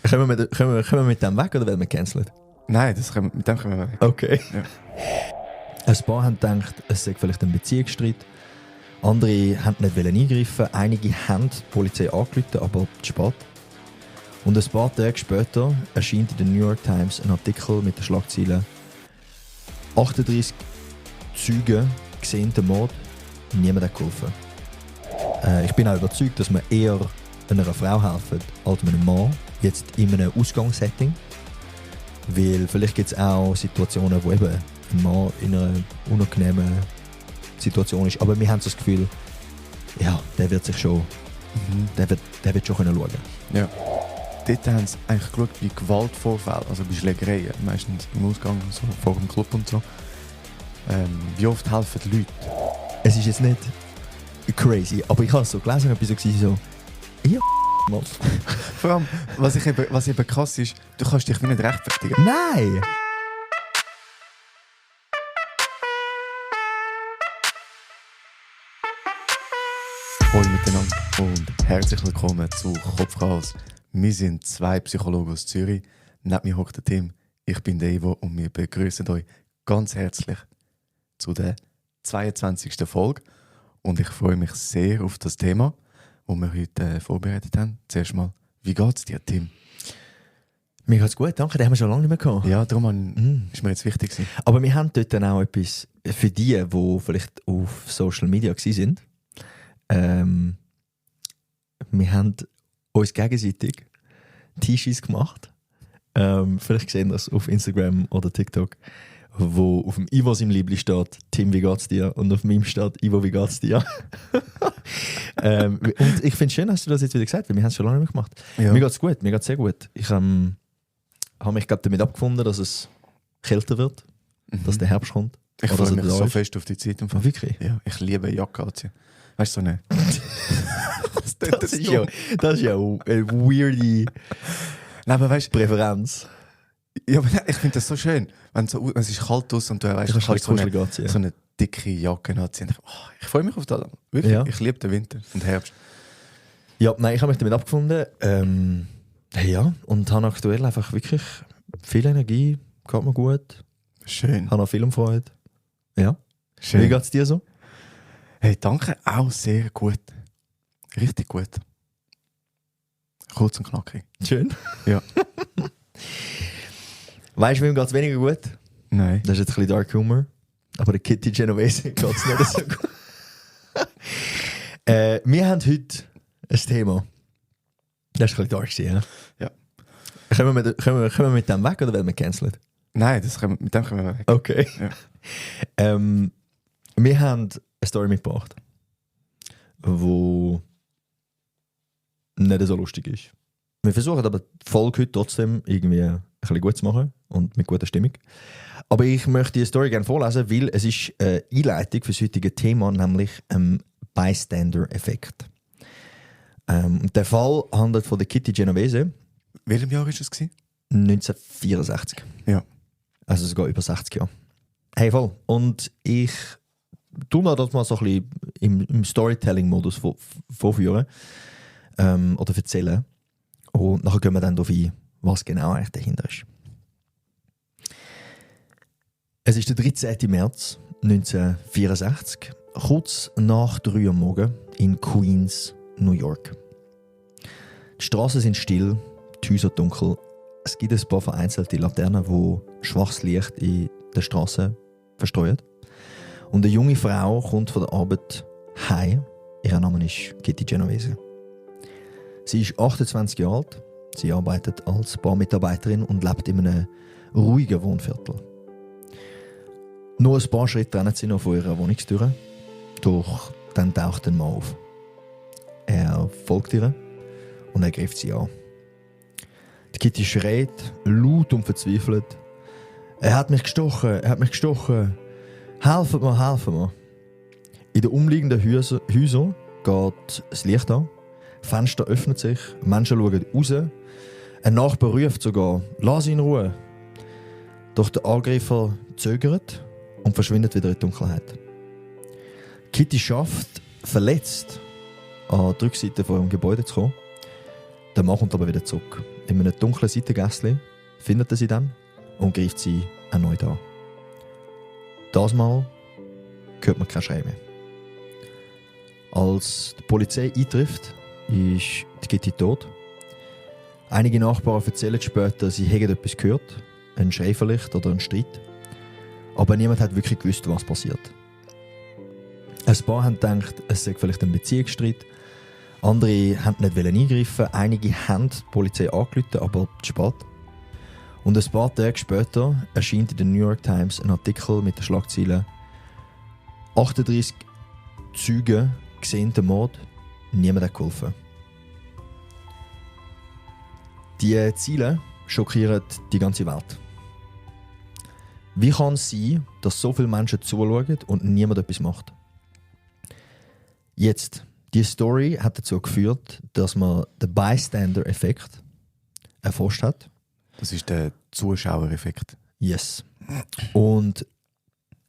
Können wir mit dem weg oder werden wir gecancelt? Nein, mit dem können wir weg. Okay. Ja. Ein paar haben gedacht, es sei vielleicht ein Beziehungsstreit. Andere haben nicht eingreifen. Einige haben die Polizei angerufen, aber zu spät. Und ein paar Tage später erscheint in der New York Times ein Artikel mit der Schlagzeile 38 Zeugen sehen den Mord, niemand hat geholfen. Ich bin auch überzeugt, dass man eher einer Frau helfen als einem Mann, jetzt in einem Ausgangssetting. Weil vielleicht gibt es auch Situationen, wo eben ein Mann in einer unangenehmen Situation ist. Aber wir haben so das Gefühl, ja, der wird sich schon, der wird schon schauen können. Ja. Dort haben sie eigentlich geschaut bei Gewaltvorfällen, also bei Schlägereien, meistens im Ausgang, so vor dem Club und so. Wie oft helfen die Leute? Es ist jetzt nicht crazy, aber ich habe es so gelesen, etwas so, ja, Mann. Vor allem, was eben krass ist, du kannst dich wie nicht rechtfertigen. Nein! Hallo miteinander und herzlich willkommen zu Kopfchaos. Wir sind zwei Psychologen aus Zürich. Neben mir hockt der Tim, ich bin der Ivo und wir begrüßen euch ganz herzlich zu der 22. Folge. Und ich freue mich sehr auf das Thema, das wir heute vorbereitet haben. Zuerst mal, wie geht's dir, Tim? Mir geht's gut, danke, den haben wir schon lange nicht mehr gehabt. Ja, darum ist mir jetzt wichtig gewesen. Aber wir haben dort dann auch etwas für die vielleicht auf Social Media waren. Wir haben uns gegenseitig T-Shirts gemacht. Vielleicht sehen das auf Instagram oder TikTok, wo auf dem Ivo seinem Liebling steht, Tim, wie geht's dir? Und auf meinem steht, Ivo, wie geht's dir? Und ich finde es schön, dass du das jetzt wieder gesagt hast, weil wir haben es schon lange nicht mehr gemacht. Ja. Mir geht's gut, mir geht's sehr gut. Ich habe mich gerade damit abgefunden, dass es kälter wird, dass der Herbst kommt. Ich Oder freue dass mich er da so ist. fest auf die Zeit. Oh, wirklich? Ja, ich liebe Jacke anziehen. Weißt du, so eine... Das ist ja eine weirde Nein, aber weißt, Präferenz. ja, aber ich finde das so schön, wenn es ist kalt aus und du weißt, du kannst so eine dicke Jacke anziehen. Ich freue mich auf das. Wirklich, Ja. ich liebe den Winter und Herbst. Ja, nein, ich habe mich damit abgefunden. Ja, und habe aktuell einfach wirklich viel Energie, geht mir gut, Schön. habe noch Filmfreude. Ja. Schön. Wie geht es dir so? Hey, danke, auch sehr gut. Richtig gut. Kurz und knackig. Schön. Ja. Weißt du, wem geht es weniger gut? Nein. Das ist jetzt ein bisschen Dark Humor. Aber der Kitty Genovese geht es nicht so gut. Wir haben heute ein Thema. Das ist ein bisschen dark gewesen, Ja. Können wir mit dem weg oder werden wir gecancelt? Nein, mit dem können wir weg. Okay. Ja. Wir haben eine Story mitgebracht, die nicht so lustig ist. Wir versuchen aber die Folge heute trotzdem irgendwie ein bisschen gut zu machen und mit guter Stimmung. Aber ich möchte die Story gerne vorlesen, weil es ist eine Einleitung für das heutige Thema, nämlich Bystander-Effekt. Der Fall handelt von der Kitty Genovese. Welchem Jahr war es? 1964. Ja. Also sogar über 60 Jahre. Hey, voll. Und ich tue noch das mal so ein bisschen im Storytelling-Modus vorführen oder erzählen. Und nachher gehen wir dann darauf ein, was genau eigentlich dahinter ist. Es ist der 13. März 1964, kurz nach 3 Uhr morgens in Queens, New York. Die Straßen sind still, die Häuser dunkel. Es gibt ein paar vereinzelte Laternen, die schwaches Licht in der Straße verstreuen. Und eine junge Frau kommt von der Arbeit heim. Ihr Name ist Kitty Genovese. Sie ist 28 Jahre alt. Sie arbeitet als Barmitarbeiterin und lebt in einem ruhigen Wohnviertel. Nur ein paar Schritte trennen sie noch von ihrer Wohnungstür. Doch dann taucht ein Mann auf. Er folgt ihr und er greift sie an. Die Kitty schreit, laut und verzweifelt. Er hat mich gestochen, Helfen mir. In den umliegenden Häusern geht das Licht an. Fenster öffnet sich, Menschen schauen raus. Ein Nachbar ruft sogar, lass ihn in Ruhe. Doch der Angreifer zögert und verschwindet wieder in die Dunkelheit. Kitty schafft, verletzt, an die Rückseite von dem Gebäude zu kommen. Der Mann kommt aber wieder zurück. in einem dunklen Seitengässchen findet er sie dann und greift sie erneut an. Das Mal hört man kein Schrei mehr. Als die Polizei eintrifft, ist die Gitti tot. Einige Nachbarn erzählen später, sie hätten etwas gehört, ein Schrei vielleicht oder einen Streit. Aber niemand hat wirklich gewusst, was passiert. Ein paar haben gedacht, es sei vielleicht ein Beziehungsstreit. Andere wollten nicht eingreifen. Einige haben die Polizei angerufen, aber zu spät. Und ein paar Tage später erscheint in der New York Times ein Artikel mit der Schlagzeile 38 Zeugen sehen den Mord, niemand hat geholfen. Die Ziele schockieren die ganze Welt. Wie kann es sein, dass so viele Menschen zuschauen und niemand etwas macht? Jetzt, die Story hat dazu geführt, dass man den Bystander-Effekt erforscht hat. Das ist der Zuschauereffekt. Yes. Und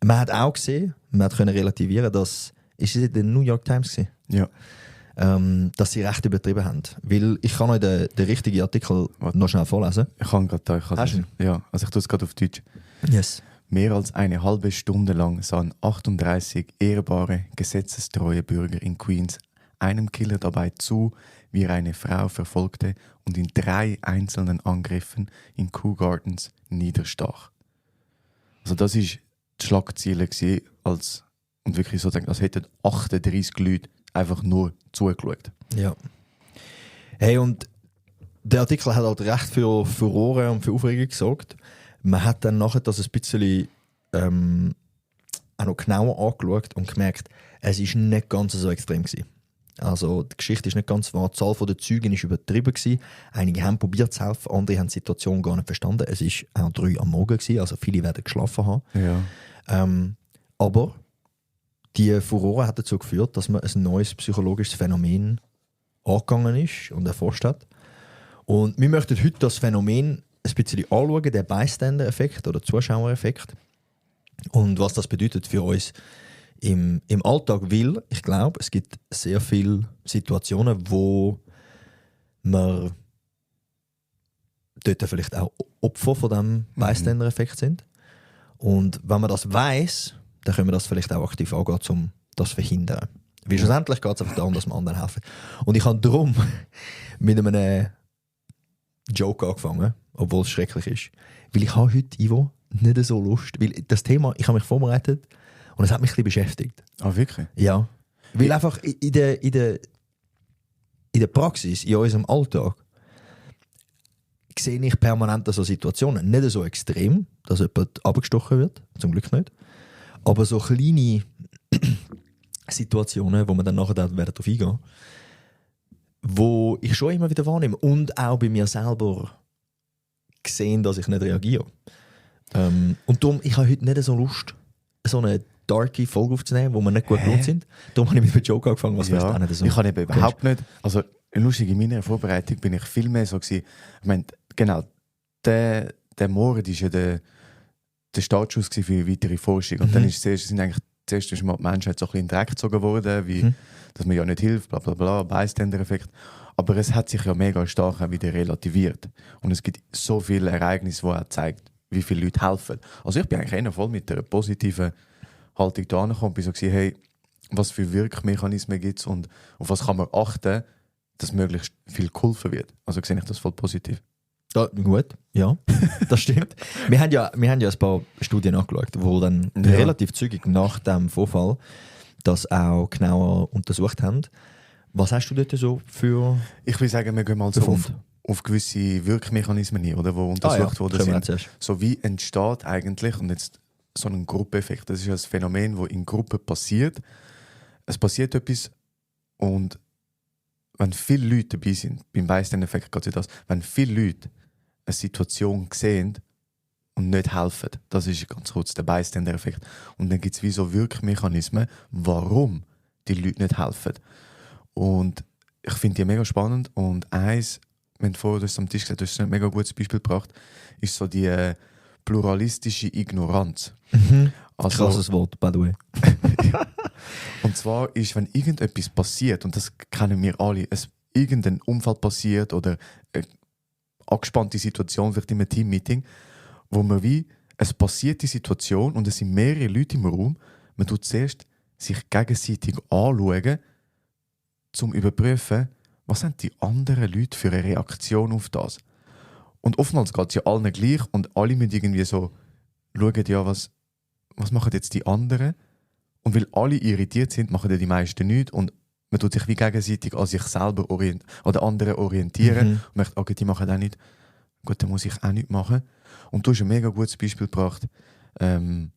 man hat auch gesehen, man konnte relativieren, dass ist es in der New York Times gewesen? Ja. Dass sie recht übertrieben haben. Weil ich kann euch den richtigen Artikel noch schnell vorlesen. Ich kann gerade da. Hast du ihn? Ja, also ich tue es gerade auf Deutsch. Yes. Mehr als eine halbe Stunde lang sahen 38 ehrbare, gesetzestreue Bürger in Queens einem Killer dabei zu, wie er eine Frau verfolgte und in 3 einzelnen Angriffen in Kew Gardens niederstach. Also das war die Schlagziele und wirklich so denken, als hätten 38 Leute einfach nur zugeschaut. Ja. Hey, und der Artikel hat halt recht für Furore und für Aufregung gesorgt. Man hat dann nachher das ein bisschen auch noch genauer angeschaut und gemerkt, es ist nicht ganz so extrem gewesen. Also die Geschichte ist nicht ganz wahr. Die Zahl der Zeugen war übertrieben gewesen. Einige haben probiert zu helfen, andere haben die Situation gar nicht verstanden. Es war auch 3 am Morgen gewesen, also viele werden geschlafen haben. Ja. Aber die Furore hat dazu geführt, dass man ein neues psychologisches Phänomen angegangen ist und erforscht hat. Und wir möchten heute das Phänomen ein bisschen anschauen, den Bystander-Effekt oder Zuschauereffekt. Und was das bedeutet für uns im Alltag, weil ich glaube, es gibt sehr viele Situationen, wo man dort vielleicht auch Opfer von diesem Bystander-Effekt sind. Und wenn man das weiss, dann können wir das vielleicht auch aktiv angehen, um das zu verhindern. Weil schlussendlich geht es einfach darum, dass wir anderen helfen. Und ich habe darum mit einem Joke angefangen, obwohl es schrecklich ist. Weil ich habe heute, Ivo, nicht so Lust. Weil das Thema, ich habe mich vorbereitet und es hat mich ein bisschen beschäftigt. Ah, wirklich? Ja. Weil einfach in der Praxis, in unserem Alltag, sehe ich permanent so Situationen. Nicht so extrem, dass jemand abgestochen wird, zum Glück nicht. Aber so kleine Situationen, wo man dann nachher darauf eingehen, wo ich schon immer wieder wahrnehme und auch bei mir selber gesehen, dass ich nicht reagiere. Und darum, ich habe heute nicht so Lust, so eine darke Folge aufzunehmen, wo wir nicht gut gelohnt sind. Darum habe ich mit dem Joke angefangen, was vielleicht auch nicht so. Ich habe eben überhaupt nicht, also lustig, in meiner Vorbereitung bin ich viel mehr so gewesen. Ich meine, genau, der Mord war ja der Startschuss für weitere Forschung. Und dann ist zuerst mal die Menschheit so ein bisschen in den Dreck gezogen worden, wie, dass man ja nicht hilft, bla bla bla, Bystander-Effekt. Aber es hat sich ja mega stark auch wieder relativiert. Und es gibt so viele Ereignisse, die auch zeigen, wie viele Leute helfen. Also ich bin eigentlich eher voll mit einer positiven Haltung da angekommen. Ich war so, hey, was für Wirkmechanismen gibt es und auf was kann man achten, dass möglichst viel geholfen wird. Also sehe ich das voll positiv. Ja, gut, ja, das stimmt. Wir haben ja ein paar Studien angeschaut, die dann relativ zügig nach dem Vorfall das auch genauer untersucht haben. Was hast du dort so für... Ich will sagen, wir gehen mal so auf gewisse Wirkmechanismen hier, oder, die untersucht worden sind. So wie entsteht eigentlich, und jetzt so ein Gruppeneffekt, das ist ein Phänomen, das in Gruppen passiert. Es passiert etwas und wenn viele Leute dabei sind, beim Bystander-Effekt geht es das, wenn viele Leute eine Situation sehen und nicht helfen, das ist ganz kurz der Bystander-Effekt. Und dann gibt es wie so Wirkmechanismen, warum die Leute nicht helfen. Und ich finde die mega spannend. Und eins, wenn du vorher am Tisch gesagt hast, du hast ein mega gutes Beispiel gebracht, ist so die pluralistische Ignoranz. Also, krasses Wort, by the way. Und zwar ist, wenn irgendetwas passiert, und das kennen wir alle, irgendein Unfall passiert oder angespannte Situation, vielleicht in einem Teammeeting, wo man es passiert die Situation und es sind mehrere Leute im Raum, man tut zuerst sich gegenseitig anschauen, um zu überprüfen, was haben die anderen Leute für eine Reaktion auf das. Und oftmals geht es ja allen gleich und alle müssen irgendwie so schauen, ja, was machen jetzt die anderen? Und weil alle irritiert sind, machen ja die meisten nichts und man tut sich wie gegenseitig an sich selber oder anderen orientieren und merkt, okay, die machen auch nicht. Gut, dann muss ich auch nichts machen. Und du hast ein mega gutes Beispiel gebracht, wenn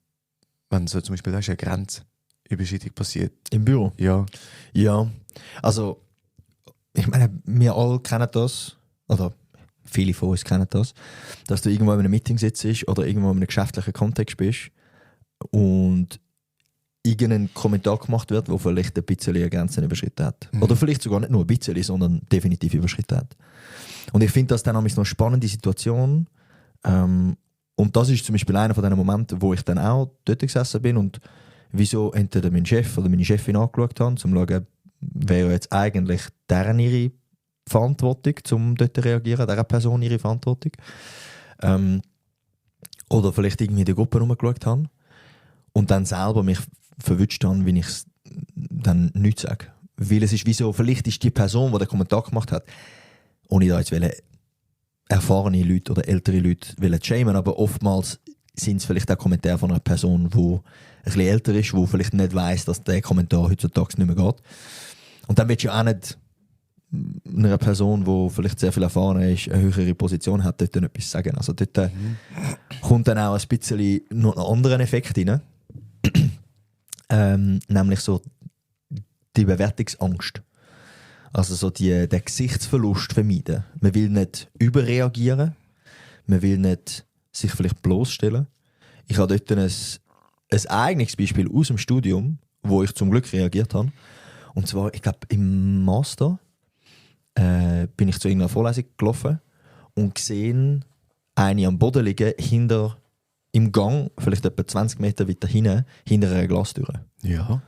so zum Beispiel da ist eine Grenzüberschreitung passiert. Im Büro? Ja. Ja, also ich meine, wir alle kennen das, oder viele von uns kennen das, dass du irgendwo in einem Meeting sitzt oder irgendwo in einem geschäftlichen Kontext bist und irgendein Kommentar gemacht wird, der vielleicht ein bisschen eine Grenze überschritten hat. Oder vielleicht sogar nicht nur ein bisschen, sondern definitiv überschritten hat. Und ich finde das dann noch eine spannende Situation. Und das ist zum Beispiel einer von den Momenten, wo ich dann auch dort gesessen bin und wieso entweder mein Chef oder meine Chefin angeschaut haben, um zu schauen, wäre jetzt eigentlich deren ihre Verantwortung, um dort zu reagieren, dieser Person ihre Verantwortung. Oder vielleicht irgendwie in der Gruppe rumgeschaut haben und dann selber mich verwünscht haben, wenn ich es dann nichts sage. Weil es ist wie so, vielleicht ist die Person, die den Kommentar gemacht hat, ohne da jetzt erfahrene Leute oder ältere Leute shamen, aber oftmals sind es vielleicht auch Kommentare von einer Person, die ein bisschen älter ist, die vielleicht nicht weiss, dass der Kommentar heutzutage nicht mehr geht. Und dann willst du ja auch nicht einer Person, die vielleicht sehr viel erfahren ist, eine höhere Position hat, dort etwas sagen. Also dort kommt dann auch ein bisschen noch einen anderen Effekt rein. Nämlich so die Bewertungsangst. Also so den Gesichtsverlust vermeiden. Man will nicht überreagieren. Man will nicht sich vielleicht bloßstellen. Ich habe dort ein eigenes Beispiel aus dem Studium, wo ich zum Glück reagiert habe. Und zwar, ich glaube, im Master bin ich zu irgendeiner Vorlesung gelaufen und gesehen eine am Boden liegen, hinter im Gang, vielleicht etwa 20 Meter weiter hinten, hinter einer Glastüre. Ja.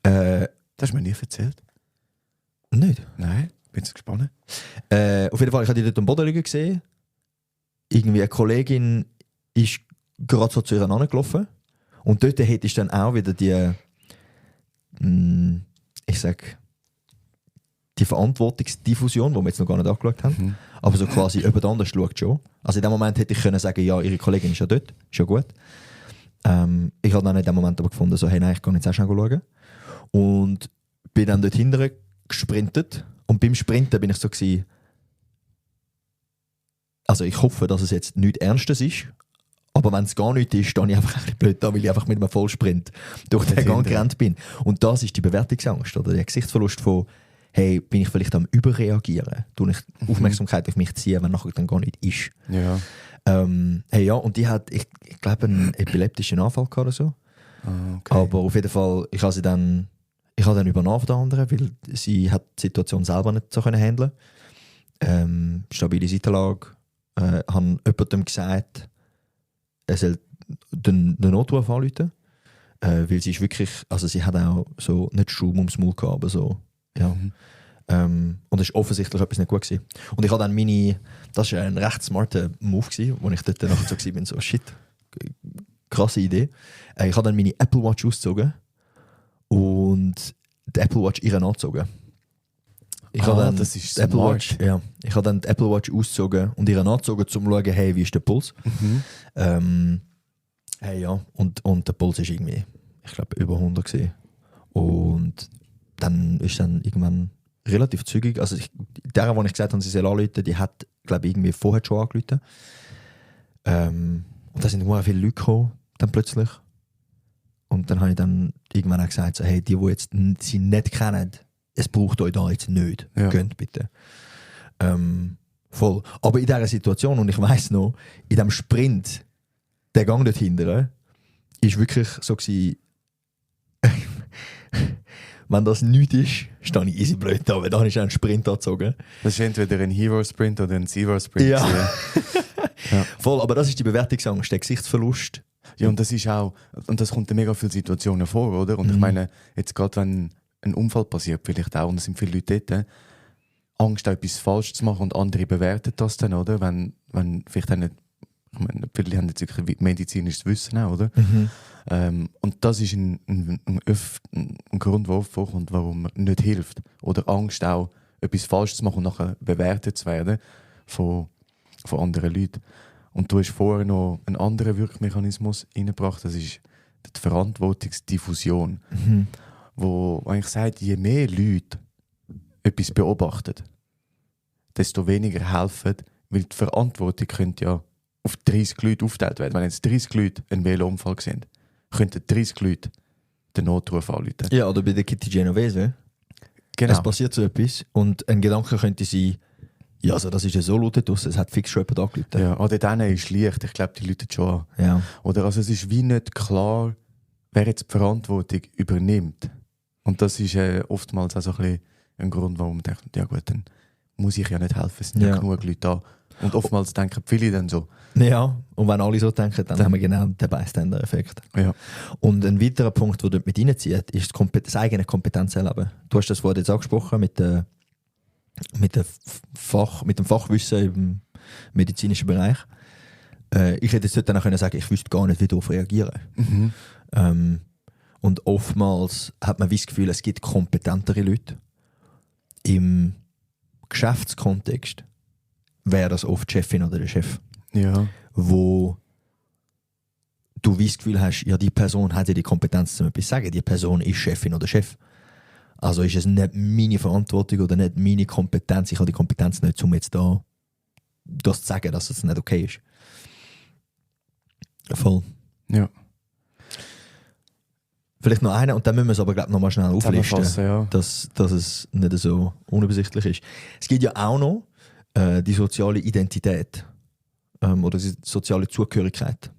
Das hast du mir nie erzählt. Nicht? Nein, bin jetzt gespannt. Auf jeden Fall, ich habe die dort am Boden liegen gesehen. Irgendwie eine Kollegin ist gerade so zu ihr angelaufen. Und dort hättest du dann auch wieder die Verantwortungsdiffusion, die wir jetzt noch gar nicht angeschaut haben. Aber so quasi jemand anders schaut schon. Also in dem Moment hätte ich können sagen, ja, ihre Kollegin ist ja dort, ist ja gut. Ich habe dann in dem Moment aber gefunden, so, hey, nein, ich kann jetzt auch schnell schauen. Und bin dann dort hinterher gesprintet. Und beim Sprinten bin ich so gewesen, also ich hoffe, dass es jetzt nichts Ernstes ist. Aber wenn es gar nicht ist, dann ich einfach ein bisschen blöd da, weil ich einfach mit einem Vollsprint durch den Gang gerannt bin. Und das ist die Bewertungsangst oder der Gesichtsverlust von, hey, bin ich vielleicht am Überreagieren? Tue ich Aufmerksamkeit auf mich ziehen, wenn nachher dann gar nicht ist. Ja. Hey, ja, und die hat, ich glaube, einen epileptischen Anfall gehabt oder so. Okay. Aber auf jeden Fall, ich habe dann übernommen von der anderen, weil sie hat die Situation selber nicht so handeln können. Stabile Seitenlage. Habe jemandem gesagt, er soll den Notruf anrufen. Weil sie ist wirklich, also sie hat auch so, nicht Schaum ums Maul gehabt, aber so, ja. Und es war offensichtlich etwas nicht gut gewesen. Und ich habe dann das war ein recht smarter Move gewesen, wo ich dort nachher so war, so shit, krasse Idee. Ich habe dann meine Apple Watch ausgezogen und die Apple Watch ihr angezogen. Das ist die Apple smart. Watch, ja. Ich habe dann die Apple Watch ausgezogen und ihr angezogen, um zu schauen, hey, wie ist der Puls? Hey, ja. Und der Puls ist irgendwie, ich glaube, über 100 gewesen. Und dann ist dann irgendwann relativ zügig, also der, wo ich gesagt habe, sie soll anrufen, die hat, glaube ich, irgendwie vorher schon angerufen. Und da sind nur viele Leute gekommen, dann plötzlich. Und dann habe ich dann irgendwann auch gesagt, so, hey, die jetzt sie nicht kennen, es braucht euch da jetzt nicht. Ja. Gönnt bitte. Voll. Aber in dieser Situation, und ich weiss noch, in diesem Sprint, der Gang dort hinten, ist wirklich so gewesen, wenn das nichts ist, stehe ich easy blöd da, weil dann ist ein Sprint angezogen. Das ist entweder ein Hero-Sprint oder ein Zero-Sprint. Ja. Ja. Voll, aber das ist die Bewertungsangst, der Gesichtsverlust. Ja, und das ist auch, und das kommt in mega vielen Situationen vor, oder? Und ich meine, jetzt gerade wenn ein Unfall passiert, vielleicht auch, und es sind viele Leute dort, Angst, auch etwas falsch zu machen und andere bewerten das dann, oder? Wenn vielleicht auch nicht, ich meine, viele haben jetzt wirklich medizinisches Wissen auch, oder? Und das ist ein Grund, der oft vorkommt, warum man nicht hilft. Oder Angst auch, etwas falsch zu machen und nachher bewertet zu werden von anderen Leuten. Und du hast vorher noch einen anderen Wirkmechanismus reingebracht, das ist die Verantwortungsdiffusion, wo eigentlich sagt, je mehr Leute etwas beobachten, desto weniger helfen, weil die Verantwortung könnte ja auf 30 Leute aufgeteilt werden. Wenn jetzt 30 Leute einen Velounfall sehen, könnten 30 Leute den Notruf anrufen. Ja, oder bei der Kitty Genovese. Genau. Es passiert so etwas und ein Gedanke könnte sein, ja, also das ist ja so laut draussen, es hat fix schon jemand angerufen. Ja, oder denen ist Licht, ich glaube, die Leute schon an. Ja. Oder also es ist wie nicht klar, wer jetzt die Verantwortung übernimmt. Und das ist oftmals auch so ein bisschen ein Grund, warum man denkt, ja gut, dann muss ich ja nicht helfen, es sind ja genug Leute da. Und oftmals denken viele dann so. Ja, und wenn alle so denken, dann haben wir genau den Bystander-Effekt. Ja. Und ein weiterer Punkt, der dort mit reinzieht, ist das eigene Kompetenzerleben. Du hast das vorhin jetzt angesprochen mit dem Fachwissen im medizinischen Bereich. Ich hätte jetzt dann auch sagen, ich wüsste gar nicht, wie darauf reagieren. Und oftmals hat man das Gefühl, es gibt kompetentere Leute. Im Geschäftskontext wäre das oft die Chefin oder der Chef. Ja. Wo du das Gefühl hast, ja, die Person hat ja die Kompetenz, um etwas zu sagen. Die Person ist Chefin oder Chef. Also ist es nicht meine Verantwortung oder nicht meine Kompetenz. Ich habe die Kompetenz nicht, um jetzt da das zu sagen, dass es nicht okay ist. Voll. Ja. Vielleicht noch einer und dann müssen wir es aber noch mal schnell auflisten, ja. dass es nicht so unübersichtlich ist. Es gibt ja auch noch die soziale Identität oder die soziale Zugehörigkeit.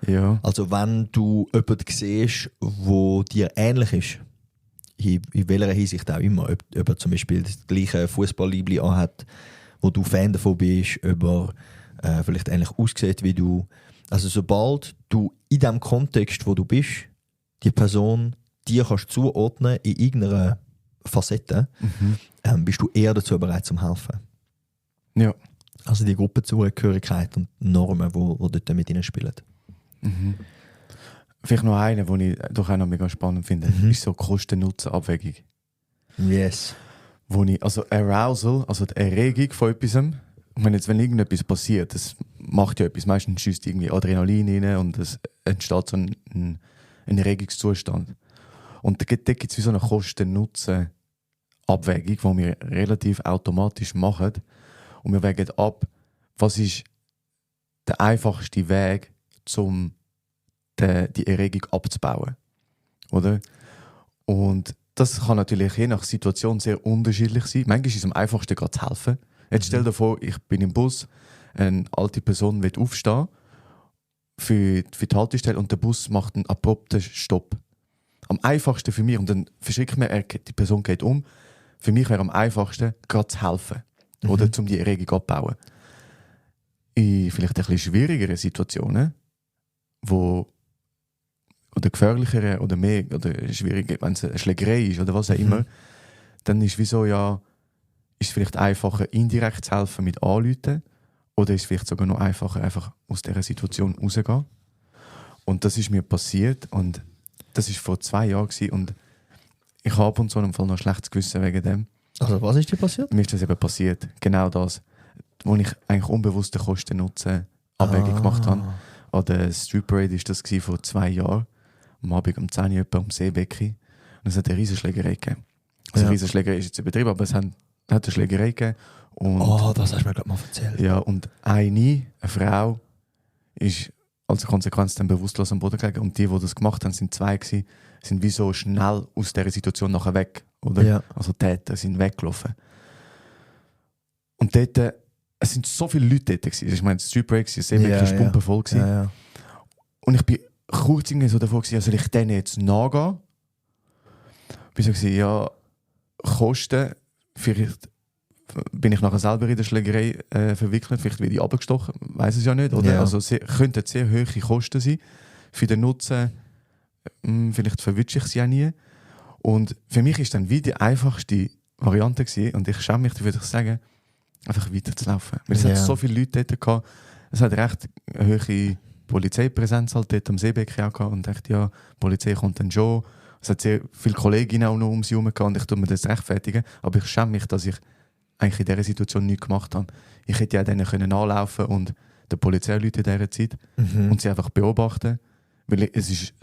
Ja. Also wenn du jemanden siehst, der dir ähnlich ist, in welcher Hinsicht auch immer, ob er zum Beispiel das gleiche Fußball-Liebli anhat, wo du Fan davon bist, ob er vielleicht ähnlich aussieht wie du. Also sobald du in dem Kontext, wo du bist, die Person dir kannst zuordnen in irgendeiner Facette, bist du eher dazu bereit zum helfen. Ja. Also die Gruppenzugehörigkeit und Normen, die dort mit ihnen spielen. Vielleicht noch eine, die ich doch auch noch mega spannend finde, ist so Kosten-Nutzen-Abwägung. Yes. Also Arousal, also die Erregung von etwas. Wenn irgendetwas passiert, das macht ja etwas, meistens schießt irgendwie Adrenalin rein und es entsteht so ein Erregungszustand. Und da gibt es wie so eine Kosten-Nutzen-Abwägung, die wir relativ automatisch machen. Und wir wägen ab, was ist der einfachste Weg, um die Erregung abzubauen. Oder? Und das kann natürlich je nach Situation sehr unterschiedlich sein. Manchmal ist es am einfachsten, gerade zu helfen. Jetzt stell dir vor, ich bin im Bus, eine alte Person will aufstehen für die Haltestelle und der Bus macht einen abrupten Stopp. Am einfachsten für mich, und dann verschreckt man, die Person geht um, für mich wäre am einfachsten, gerade zu helfen. Oder um die Erregung abzubauen. In vielleicht ein bisschen schwierigeren Situationen, oder gefährlichere oder mehr oder schwieriger, wenn es eine Schlägerei ist oder was auch immer, dann ist es vielleicht einfacher, indirekt zu helfen mit Anrufen, oder ist es vielleicht sogar noch einfacher, einfach aus dieser Situation rauszugehen. Und das ist mir passiert und das war vor 2 Jahren und ich habe ab und zu noch ein schlechtes Gewissen wegen dem. Also was ist dir passiert? Mir ist das eben passiert, genau das, wo ich eigentlich unbewusste Kosten-Nutzen-Abwägung gemacht habe. An der Street Parade war das vor 2 Jahren. Am Abend um 10 Uhr etwa am Seebecken. Und es hat eine Riesenschlägerei gegeben. Also Riesenschlägerei ist jetzt übertrieben, aber es hat eine Schlägerei gegeben. Und, das hast du mir gerade mal erzählt. Ja, und eine Frau, ist als Konsequenz dann bewusstlos am Boden gelegen. Und die das gemacht haben, sind 2 gewesen, sind wie so schnell aus dieser Situation nachher weg. Oder? Ja. Also die Täter sind weggelaufen. Und dort, es sind so viele Leute dort gewesen. Ich meine, die Street Breaks waren sehr pumpenvoll. Ja. Und ich bin kurz irgendwie so davor gewesen, soll ich denen jetzt nachgehen? Ich war so, ja, Kosten, vielleicht bin ich nachher selber in der Schlägerei verwickelt, vielleicht werde ich abgestochen, weiß es ja nicht. Oder? Ja. Also könnten sehr hohe Kosten sein. Für den Nutzen, vielleicht verwünsche ich sie auch nie. Und für mich ist dann wie die einfachste Variante gewesen. Und ich schäme mich dafür, dass ich sage, einfach weiterzulaufen. Weil es hat so viele Leute dort gehabt. Es hat recht eine hohe Polizeipräsenz halt dort am Seebeck auch gehabt. Und dachte, ja, die Polizei kommt dann schon. Es hat sehr viele Kolleginnen auch noch um sie herum gehabt. Und ich tue mir das rechtfertigen. Aber ich schäme mich, dass ich eigentlich in dieser Situation nichts gemacht habe. Ich hätte ja denen können anlaufen und den Polizeileuten in dieser Zeit und sie einfach beobachten. Weil es ist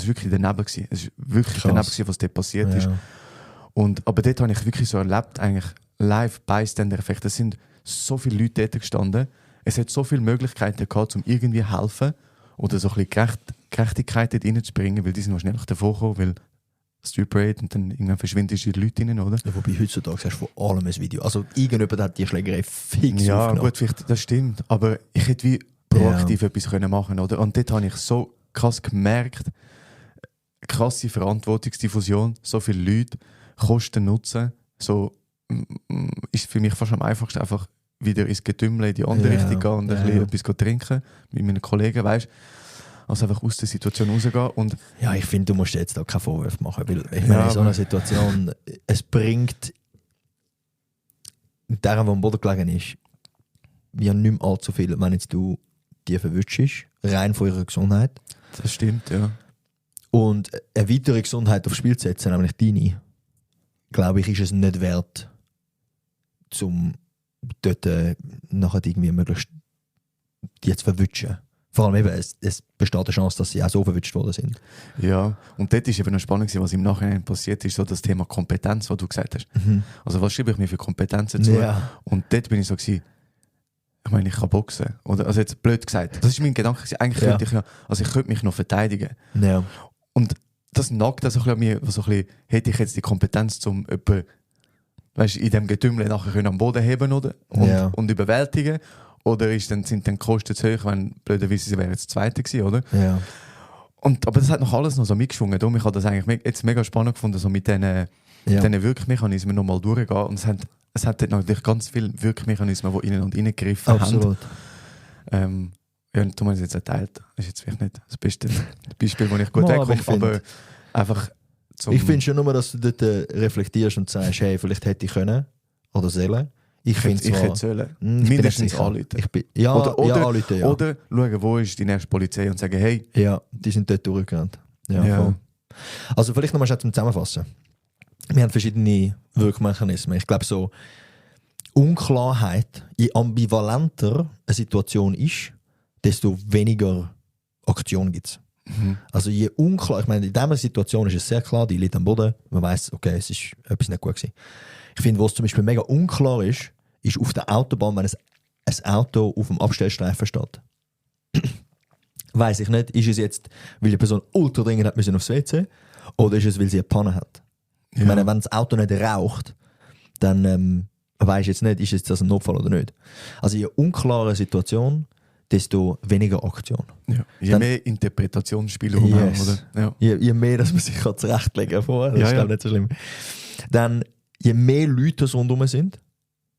wirklich daneben gewesen. Es ist wirklich daneben gewesen, was dort passiert ist. Aber dort habe ich wirklich so erlebt, eigentlich Live-Bystander-Effekt. Es sind so viele Leute dort gestanden. Es hat so viele Möglichkeiten gehabt, um irgendwie helfen oder so ein bisschen Gerechtigkeit dort reinzubringen, weil die sind noch schnell davor gekommen, weil Street Parade und dann irgendwann verschwinden die Leute rein, oder? Ja, wobei heutzutage hast du von allem ein Video. Also irgendjemand hat die Schlägerei fix ja, aufgenommen. Gut, vielleicht, das stimmt. Aber ich hätte wie proaktiv etwas können machen, oder? Und dort habe ich so krass gemerkt, krasse Verantwortungsdiffusion, so viele Leute, Kosten nutzen, so ist für mich fast am einfachsten einfach wieder ins Getümmel in die andere Richtung gehen und ein bisschen etwas trinken mit meinen Kollegen, weißt, also einfach aus der Situation rausgehen. Und ja, ich finde, du musst jetzt auch keine Vorwürfe machen, weil ich meine, in so einer Situation, es bringt der, der am Boden gelegen ist, ja nicht mehr allzu viel, wenn jetzt du die verwünschst, rein von ihrer Gesundheit. Das stimmt, ja. Und eine weitere Gesundheit aufs Spiel zu setzen, nämlich deine, glaube ich, ist es nicht wert, um dort nachher irgendwie möglichst die zu verwünschen. Vor allem eben, es besteht eine Chance, dass sie auch so verwünscht worden sind. Ja, und dort war eben noch spannend, was im Nachhinein passiert ist, so das Thema Kompetenz, was du gesagt hast. Also was schreibe ich mir für Kompetenzen zu? Ja. Und dort bin ich so gewesen, ich meine, ich kann boxen. Oder, also jetzt blöd gesagt. Das ist mein Gedanke gewesen. Eigentlich könnte ich ich könnte mich noch verteidigen. Ja. Und das nagt also an mir, so ein bisschen, hätte ich jetzt die Kompetenz, um jemanden, weißt, in diesem Getümmel nachher am Boden heben oder? Und überwältigen. Oder sind dann die Kosten zu hoch, wenn blöderweise sie wäre jetzt Zweite gewesen, oder? Ja. Aber das hat noch alles noch so mitgeschwungen. Darum, ich habe das eigentlich jetzt mega spannend gefunden, so mit diesen Wirkmechanismen nochmal durchgehen. Und es hat natürlich ganz viele Wirkmechanismen, die innen und innen gegriffen haben. Absolut. Ja, du meinst jetzt erteilt. Das ist jetzt vielleicht nicht das beste Beispiel, das ich gut wegkomme, aber einfach zum... Ich finde schon nur, dass du dort reflektierst und sagst, hey, vielleicht hätte ich können oder sollen. Ich hätte sollen. Mindestens anrufen. Anrufen, ja. Oder schauen, wo ist die nächste Polizei und sagen, hey... Ja, die sind dort durchgerannt. Ja. Also vielleicht nochmal zum Zusammenfassen. Wir haben verschiedene Wirkmechanismen. Ich glaube so, Unklarheit, je ambivalenter eine Situation ist, desto weniger Aktion gibt es. Also je unklar, ich meine, in dieser Situation ist es sehr klar, die liegt am Boden, man weiss, okay, es ist etwas nicht gut gewesen. Ich finde, wo es zum Beispiel mega unklar ist auf der Autobahn, wenn ein Auto auf dem Abstellstreifen steht. Weiss ich nicht, ist es jetzt, weil die Person ultra dringend hat müssen aufs WC oder ist es, weil sie eine Panne hat? Ja. Ich meine, wenn das Auto nicht raucht, dann weisst jetzt nicht, ist das ein Notfall oder nicht. Also je unklare Situation, desto weniger Aktion. Ja. Je mehr Interpretationsspielraum haben, oder? Ja. Je mehr, dass man sich zurechtlegen kann vorher, das ist glaube ich nicht so schlimm. Dann, je mehr Leute rundherum sind,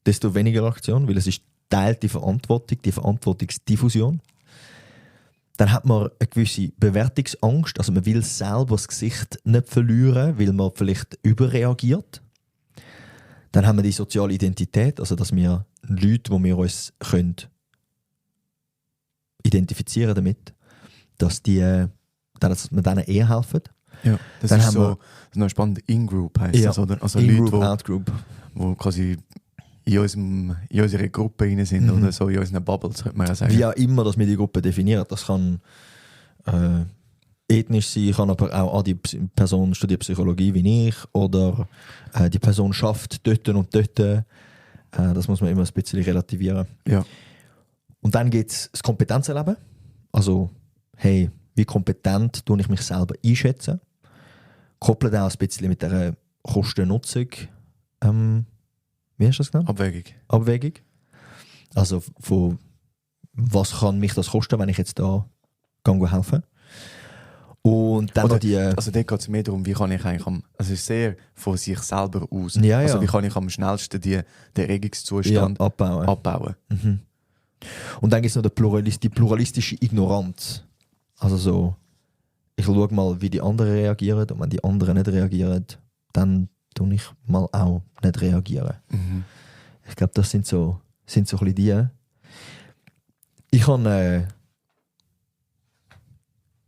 desto weniger Aktion, weil es ist teilte Verantwortung, die Verantwortungsdiffusion. Dann hat man eine gewisse Bewertungsangst, also man will selber das Gesicht nicht verlieren, weil man vielleicht überreagiert. Dann haben wir die soziale Identität, also dass wir Leute, die wir uns können identifizieren damit, dass wir denen eher helfen. Ja, das dann ist so noch spannend. In-Group heisst das, oder? Also In-Group, Leute, Out-Group. Die quasi in unserer Gruppe rein sind oder so, in unseren Bubbles, könnte man ja sagen. Wie auch immer, dass wir die Gruppe definieren. Das kann ethnisch sein, kann aber auch die Person studiert Psychologie wie ich oder die Person schafft dort und dort. Das muss man immer ein bisschen relativieren. Ja. Und dann geht es das Kompetenzerleben. Also, hey, wie kompetent tue ich mich selber einschätzen? Koppelt auch ein bisschen mit der Kosten-Nutzung. Wie hast du das genannt? Abwägung. Also, von was kann mich das kosten, wenn ich jetzt da helfen? Und dann oder, noch die... Also dort geht es mehr darum, wie kann ich eigentlich es ist sehr von sich selber aus. Ja, also wie kann ich am schnellsten den Erregungszustand abbauen. Mhm. Und dann gibt es noch die pluralistische Ignoranz. Also so, ich schaue mal, wie die anderen reagieren und wenn die anderen nicht reagieren, dann tue ich mal auch nicht reagieren. Mhm. Ich glaube, das sind so ein bisschen die. Ich habe,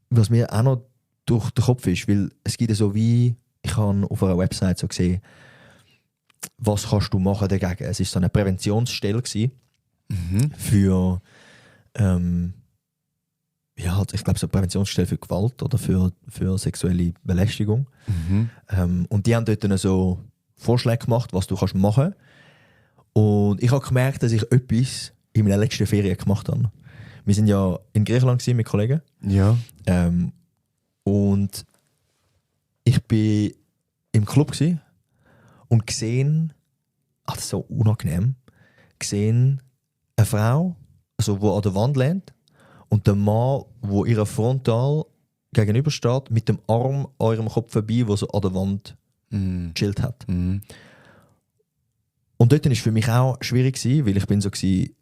was mir auch noch durch den Kopf ist, weil es gibt so wie, ich habe auf einer Website so gesehen, was kannst du machen dagegen? Es war so eine Präventionsstelle gewesen für, ja, halt, ich glaube, so eine Präventionsstelle für Gewalt oder für sexuelle Belästigung. Und die haben dort so Vorschläge gemacht, was du kannst machen. Und ich habe gemerkt, dass ich etwas in meiner letzten Ferien gemacht habe. Wir sind ja in Griechenland mit Kollegen. Ja. Und ich war im Club und gesehen, das ist so unangenehm, gesehen eine Frau, also, die an der Wand lehnt und der Mann, der ihrer frontal gegenübersteht, mit dem Arm an ihrem Kopf vorbei, der so an der Wand gechillt hat. Mhm. Und dort war es für mich auch schwierig, weil ich bin so gewesen,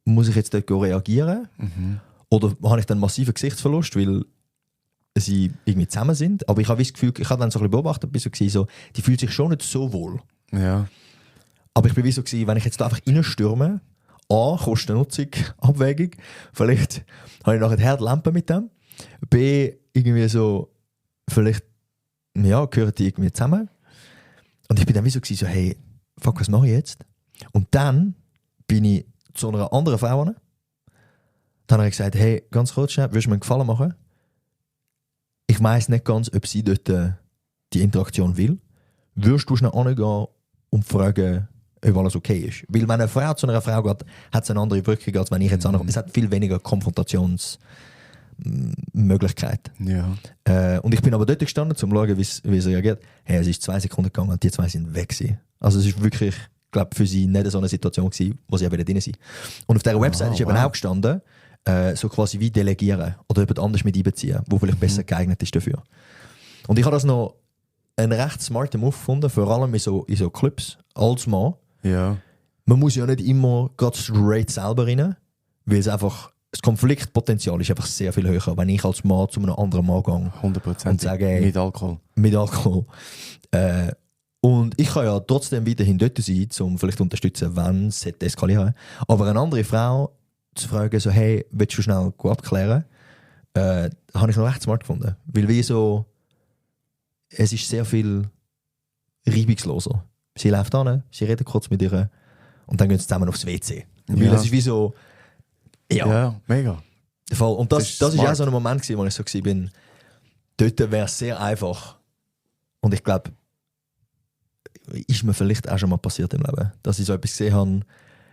muss ich jetzt dort reagieren? Oder habe ich dann massiven Gesichtsverlust, weil sie irgendwie zusammen sind? Aber ich habe das Gefühl, ich habe dann so ein bisschen beobachtet, so, die fühlt sich schon nicht so wohl. Ja. Aber ich bin wie so gewesen, wenn ich jetzt da einfach reinstürme, A, Kosten-Nutzung, Abwägung, vielleicht habe ich nachher die Herdlampe mit dem, B, irgendwie so, vielleicht, ja, gehören die irgendwie zusammen. Und ich bin dann wie so gewesen, so, hey, fuck, was mache ich jetzt? Und dann bin ich zu einer anderen Frau hin. Dann habe ich gesagt, hey, ganz kurz schnell, würdest du mir einen Gefallen machen? Ich weiss nicht ganz, ob sie dort die Interaktion will. Würdest du schnell hingehen und fragen, ob alles okay ist? Weil wenn eine Frau zu einer Frau geht, hat es eine andere Wirkung, als wenn ich jetzt ankomme. Es hat viel weniger Konfrontationsmöglichkeit. Ja. Und ich bin aber dort gestanden, um zu schauen, wie es reagiert. Hey, es ist 2 Sekunden gegangen und die 2 sind weg gewesen. Also es ist wirklich, ich glaube, für sie nicht so eine Situation gewesen, wo sie eben drin sind. Und auf dieser Website ist eben auch gestanden, so quasi wie delegieren oder jemand anders mit einbeziehen, wo vielleicht besser geeignet ist dafür. Und ich habe das noch einen recht smarten Move gefunden, vor allem in so Clubs als Mann. Ja. Man muss ja nicht immer gerade straight selber rein, weil es einfach, das Konfliktpotenzial ist einfach sehr viel höher, wenn ich als Mann zu einem anderen Mann gehe 100%. und sage, hey, mit Alkohol. Mit Alkohol. Und ich kann ja trotzdem weiterhin dort sein, um vielleicht zu unterstützen, wenn es eskalieren. Aber eine andere Frau zu fragen, so, hey, willst du schnell abklären? Habe ich noch recht smart gefunden. Weil wie so, es ist sehr viel reibungsloser. Sie läuft an, sie redet kurz mit ihr und dann gehen sie zusammen aufs WC. Weil es ist wie so, ja mega. Voll. Und das ist auch so ein Moment gewesen, wo ich so war, dort wäre es sehr einfach. Und ich glaube, ist mir vielleicht auch schon mal passiert im Leben, dass ich so etwas gesehen habe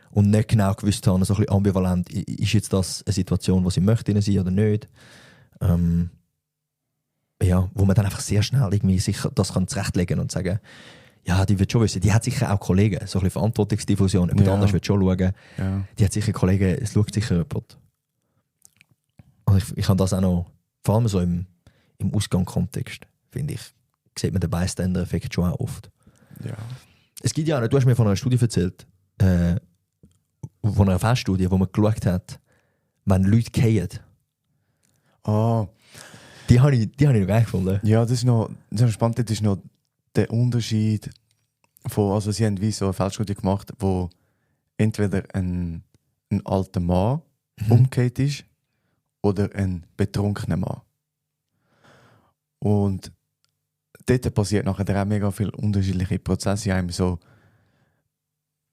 und nicht genau gewusst habe, so ein bisschen ambivalent, ist jetzt das eine Situation, wo sie möchte sein oder nicht. Ja, wo man dann einfach sehr schnell irgendwie sich das kann zurechtlegen und sagen, ja, die wird schon wissen, die hat sicher auch Kollegen, so ein bisschen Verantwortungsdiffusion, jemand anders wird schon schauen. Ja. Die hat sicher Kollegen, es schaut sicher jemand. Und ich habe das auch noch, vor allem so im Ausgangskontext, finde ich, sieht man den Bystander-Effekt schon auch oft. Ja. Es gibt ja auch, du hast mir von einer Studie erzählt, von einer Feststudie, wo man geschaut hat, wenn Leute fallen. Die habe ich noch geil gefunden. Ja, das ist noch spannend. Das ist noch der Unterschied von, also sie haben wie so eine Feldstudie gemacht, wo entweder ein alter Mann umgekehrt ist oder ein betrunkener Mann. Und dort passiert nachher auch mega viele unterschiedliche Prozesse in einem so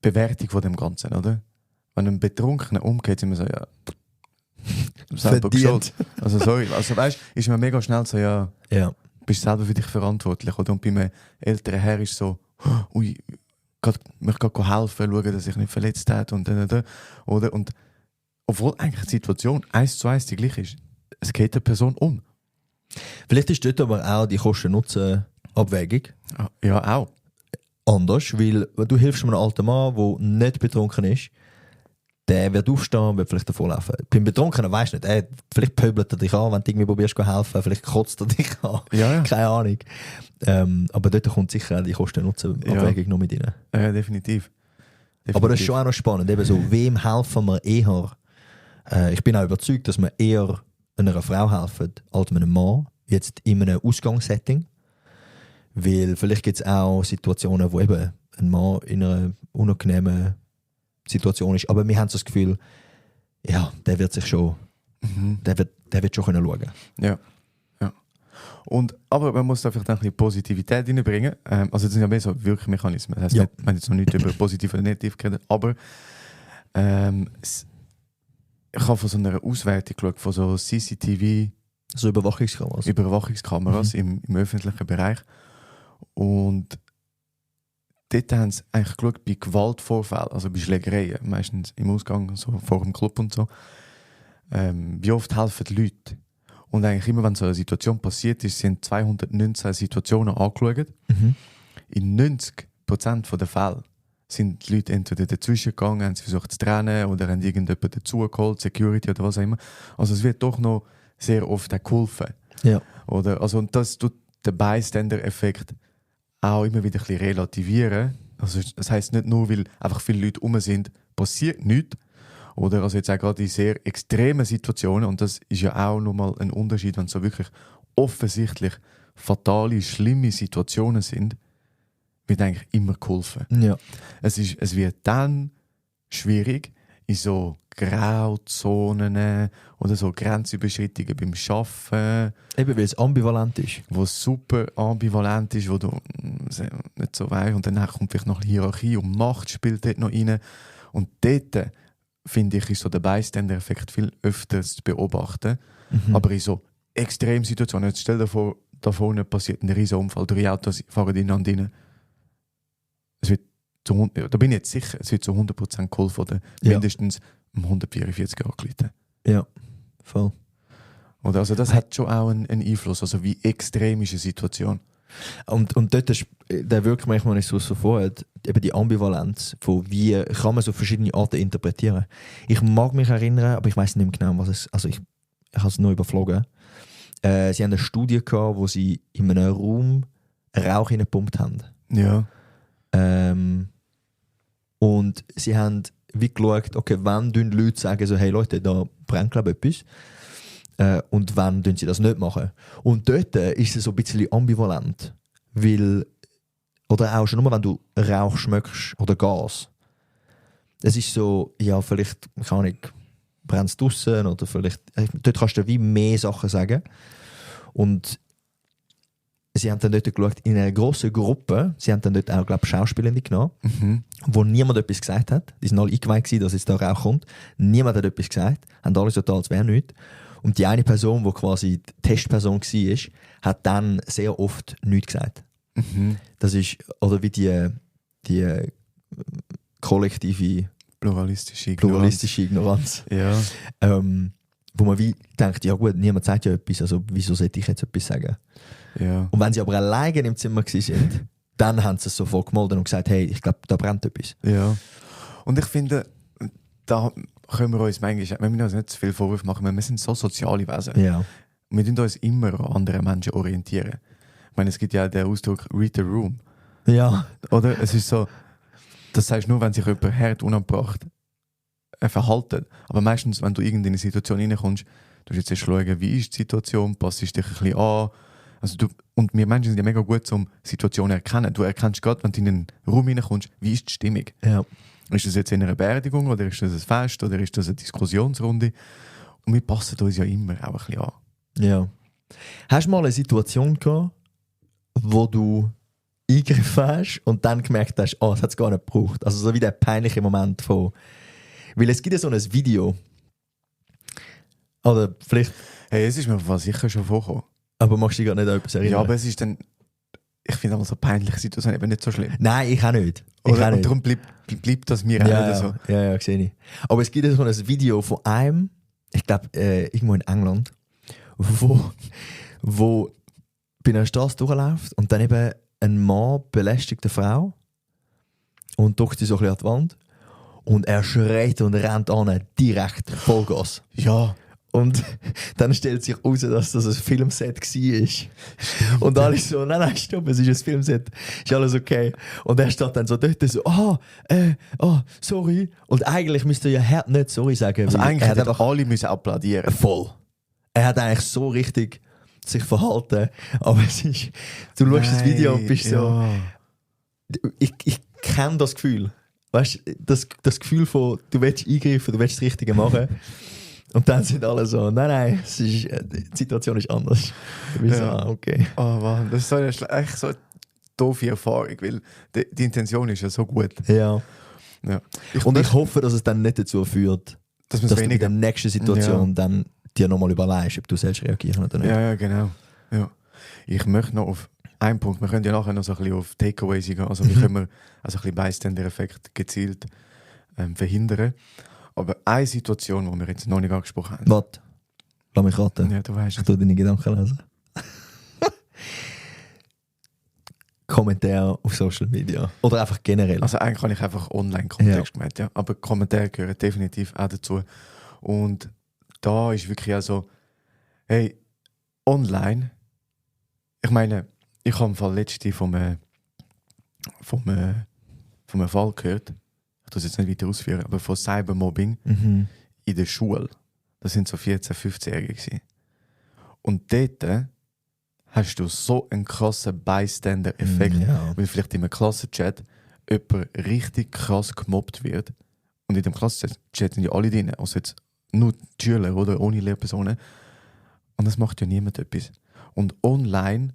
Bewertung von dem Ganzen, oder? Wenn ein Betrunkener umgeht, sind wir so, ja, selber schuld. Also sorry, also weißt, ist mir mega schnell so, ja, bist selber für dich verantwortlich, oder? Und bei einem älteren Herr ist so, ui, ich möchte gerade helfen, schauen, dass ich nicht verletzt habe und dann, oder? Und obwohl eigentlich die Situation 1:1 die gleiche ist, es geht eine Person um. Vielleicht ist dort aber auch die Kosten-Nutzen-Abwägung. Ja, auch. Anders, weil du hilfst einem alten Mann, der nicht betrunken ist, der wird aufstehen, wird vielleicht davonlaufen. Beim Betrunkenen weisst du nicht, vielleicht pöbelt er dich an, wenn du irgendwie probierst zu helfen, vielleicht kotzt er dich an. Ja. Keine Ahnung. Aber dort kommt sicher auch die Kosten-Nutzen-Abwägung noch mit rein. Ja, definitiv. Aber das ist schon auch noch spannend, eben so, wem helfen wir eher? Ich bin auch überzeugt, dass wir eher einer Frau helfen als einem Mann, jetzt in einem Ausgangssetting. Weil vielleicht gibt es auch Situationen, wo eben ein Mann in einer unangenehmen Situation ist. Aber wir haben so das Gefühl, ja, der wird sich schon, der wird schon können schauen. Ja. Aber man muss da vielleicht ein bisschen Positivität reinbringen. Also das sind ja mehr so Wirkmechanismen. Das heisst nicht, wir haben jetzt noch nicht über positiv oder negativ geredet, aber ich habe von so einer Auswertung geschaut, von so CCTV, so Überwachungskameras im öffentlichen Bereich. Und dort haben sie eigentlich geschaut bei Gewaltvorfällen, also bei Schlägereien, meistens im Ausgang, so vor dem Club und so. Wie oft helfen die Leute? Und eigentlich immer, wenn so eine Situation passiert ist, sind 219 Situationen angeschaut. In 90% der Fälle sind die Leute entweder dazwischen gegangen, haben sie versucht zu trennen oder haben irgendjemanden dazugeholt, Security oder was auch immer. Also es wird doch noch sehr oft auch geholfen. Ja. Oder, also, und das tut den Bystander-Effekt auch immer wieder ein bisschen relativieren. Also das heisst nicht nur, weil einfach viele Leute rum sind, passiert nichts. Oder also jetzt auch gerade in sehr extremen Situationen, und das ist ja auch nochmal ein Unterschied, wenn es so wirklich offensichtlich fatale, schlimme Situationen sind, wird eigentlich immer geholfen. Ja. Es wird dann schwierig in so Grauzonen oder so Grenzüberschreitungen beim Arbeiten. Eben, weil es ambivalent ist. Wo es super ambivalent ist, wo du nicht so weißt. Und dann kommt vielleicht noch Hierarchie und Macht spielt dort noch rein. Und dort, finde ich, ist so der Bystander-Effekt viel öfter zu beobachten. Aber in so Extremsituationen, jetzt stell dir vor, da vorne passiert ein riesen Unfall, 3 Autos fahren ineinander rein. Da bin ich jetzt sicher, es wird zu 100% geholfen oder mindestens um 144 angerufen. Ja, voll. Oder also das hat schon auch einen Einfluss, also wie extrem ist eine Situation. Und dort ist, der wirkt manchmal nicht so vorher, eben die Ambivalenz von wie kann man so verschiedene Arten interpretieren. Ich mag mich erinnern, aber ich weiß nicht mehr genau, was es, also ich habe es nur überflogen. Sie haben eine Studie gehabt, wo sie in einem Raum Rauch reingepumpt haben. Ja. Und sie haben wie geschaut, okay, wann die Leute sagen so, hey Leute, da brennt glaube ich etwas. Und wann sie das nicht machen. Und dort ist es so ein bisschen ambivalent. Weil, oder auch schon nur, wenn du Rauch schmeckst oder Gas. Es ist so, ja, vielleicht kann ich brennt es draussen oder vielleicht, dort kannst du wie mehr Sachen sagen. Und sie haben dann dort geschaut, in einer grossen Gruppe, sie haben dann dort auch, glaube ich, Schauspielende genommen, wo niemand etwas gesagt hat. Die sind alle eingeweiht gewesen, dass jetzt da Rauch kommt. Niemand hat etwas gesagt, haben alle so getan, als wäre nichts. Und die eine Person, die quasi die Testperson war, hat dann sehr oft nichts gesagt. Das ist, oder wie die kollektive pluralistische Ignoranz. Ja. Wo man wie denkt, ja gut, niemand sagt ja etwas, also wieso sollte ich jetzt etwas sagen? Ja. Und wenn sie aber alleine im Zimmer waren, dann haben sie es sofort gemeldet und gesagt, hey, ich glaube, da brennt etwas. Ja. Und ich finde, da können wir uns manchmal, wir müssen uns nicht zu viel Vorwürfe machen, wir sind so soziale Wesen. Ja. Wir müssen uns immer an anderen Menschen orientieren. Ich meine, es gibt ja den Ausdruck «read the room». Ja. Oder? Es ist so, das sagst du nur, wenn sich jemand hart unangebracht verhalten. Aber meistens, wenn du in eine Situation reinkommst, du musst jetzt schauen, wie ist die Situation, passt dich ein bisschen an. Also und wir Menschen sind ja mega gut, um Situationen zu erkennen. Du erkennst gerade, wenn du in einen Raum reinkommst, wie ist die Stimmung. Ja. Ist das jetzt in einer Beerdigung oder ist das ein Fest oder ist das eine Diskussionsrunde? Und wir passen uns ja immer auch ein bisschen an. Ja. Hast du mal eine Situation gehabt, wo du eingegriffen hast und dann gemerkt hast, es hat es gar nicht gebraucht? Also so wie der peinliche Moment von... Weil es gibt ja so ein Video. Oder vielleicht... Hey, es ist mir sicher schon vorgekommen. Aber magst du dich gar nicht an etwas erinnern? Ja, aber es ist dann... Ich finde aber so peinliche Situationen eben nicht so schlimm. Nein, ich auch nicht. Und darum bleibt das mir auch nicht so. Ja, sehe ich. Aber es gibt ja so ein Video von einem, ich glaube, irgendwo in England, wo bei einer Straße durchläuft und dann eben ein Mann belästigt eine Frau und drückt sie so ein bisschen an die Wand und er schreit und rennt an, direkt Vollgas. Ja. Und dann stellt sich heraus, dass das ein Filmset war. Und alle so, nein, stopp, es ist ein Filmset, ist alles okay. Und er steht dann so dort so, sorry. Und eigentlich müsste er ja nicht sorry sagen. Also eigentlich hätte alle müssen applaudieren. Voll. Er hat eigentlich so richtig sich verhalten. Aber es ist, du schaust das Video und bist so... Ich kenne das Gefühl. Weißt du, das Gefühl von, du willst eingreifen, du willst das Richtige machen. Und dann sind alle so, nein, es ist, die Situation ist anders. Du bist so, okay. Oh Mann, das ist so echt so eine doofe Erfahrung, weil die Intention ist ja so gut. Ja. Ja. Ich hoffe, dass es dann nicht dazu führt, dass du in der nächsten Situation dann dir nochmal überlegst, ob du selbst reagieren oder nicht. Ja, genau. Ja. Ich möchte noch auf einen Punkt, wir können ja nachher noch so ein bisschen auf Takeaways gehen, also wie können wir also ein bisschen Bystander-Effekt gezielt verhindern. Aber eine Situation, die wir jetzt noch nicht angesprochen haben. Warte, lass mich raten. Ja, du weißt ich tue deine Gedanken lesen. Kommentare auf Social Media. Oder einfach generell. Also eigentlich habe ich einfach Online-Kontext gemeint, ja. Aber Kommentare gehören definitiv auch dazu. Und da ist wirklich also, hey, online, ich meine, ich habe im Fall letztens vom Fall gehört, ich tue es jetzt nicht weiter ausführen, aber von Cybermobbing in der Schule. Das sind so 14-, 15-Jährige gewesen. Und dort hast du so einen krassen Bystander-Effekt, weil vielleicht in einem Klassenchat jemand richtig krass gemobbt wird. Und in dem Klassenchat sind ja alle drin, also jetzt nur die Schüler oder ohne Lehrpersonen. Und das macht ja niemand etwas. Und online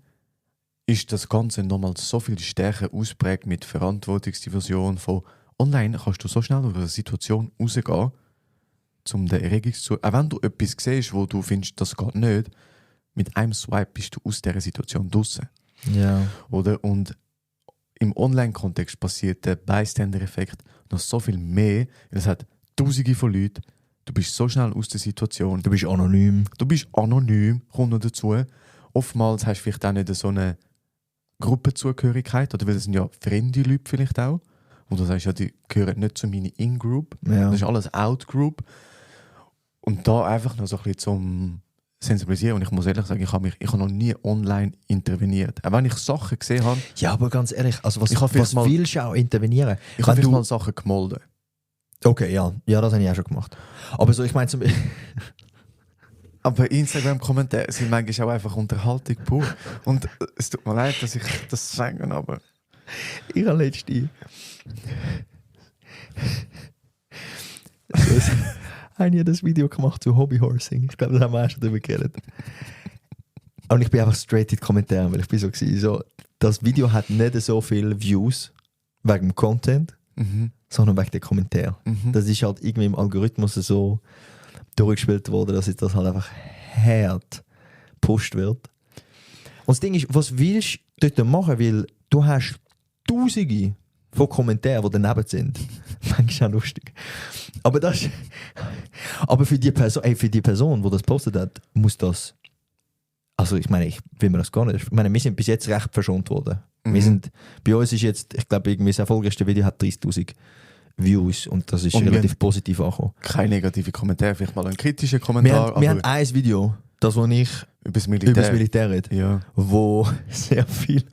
ist das Ganze nochmal so viel stärker ausprägt mit Verantwortungsdivision von online kannst du so schnell aus einer Situation rausgehen, um den Erregungszug... Auch wenn du etwas siehst, wo du findest, das geht nicht, mit einem Swipe bist du aus dieser Situation draussen. Ja. Oder? Und im Online-Kontext passiert der Bystander-Effekt noch so viel mehr. Es hat Tausende von Leuten. Du bist so schnell aus der Situation. Du bist anonym. Kommt noch dazu. Oftmals hast du vielleicht auch nicht so eine Gruppenzugehörigkeit, oder weil das sind ja fremde Leute vielleicht auch. Und du sagst ja, die gehören nicht zu meiner In-Group. Ja. Das ist alles Out-Group. Und da einfach noch so ein bisschen zum sensibilisieren. Und ich muss ehrlich sagen, ich habe noch nie online interveniert. Auch wenn ich Sachen gesehen habe. Ja, aber ganz ehrlich, also was mal, willst du auch intervenieren? Ich habe mal Sachen gemolden. Okay, ja, das habe ich auch schon gemacht. Aber so, ich meine zum Aber Instagram-Kommentare sind manchmal auch einfach Unterhaltung pur. Und es tut mir leid, dass ich das sage, aber... Ich habe letztens... habe ich das Video gemacht zu Hobbyhorsing. Ich glaube, das haben wir auch schon darüber geredet. Und ich bin einfach straight in die Kommentare, weil ich bin so, das Video hat nicht so viele Views wegen dem Content, sondern wegen der Kommentare. Das ist halt irgendwie im Algorithmus so durchgespielt worden, dass das halt einfach hart gepusht wird. Und das Ding ist, was willst du dort machen? Weil du hast Tausende von Kommentaren, die daneben sind. Manchmal auch lustig. Aber für die Person, die das postet hat, muss das... Also ich meine, ich will mir das gar nicht... Ich meine, wir sind bis jetzt recht verschont worden. Bei uns ist jetzt, ich glaube, irgendwie das erfolgreichste Video hat 30'000 Views und das ist relativ positiv angekommen. Kein negative Kommentar, vielleicht mal ein kritischer Kommentar. Wir haben ein Video, das wo ich über das Militär rede, wo sehr viel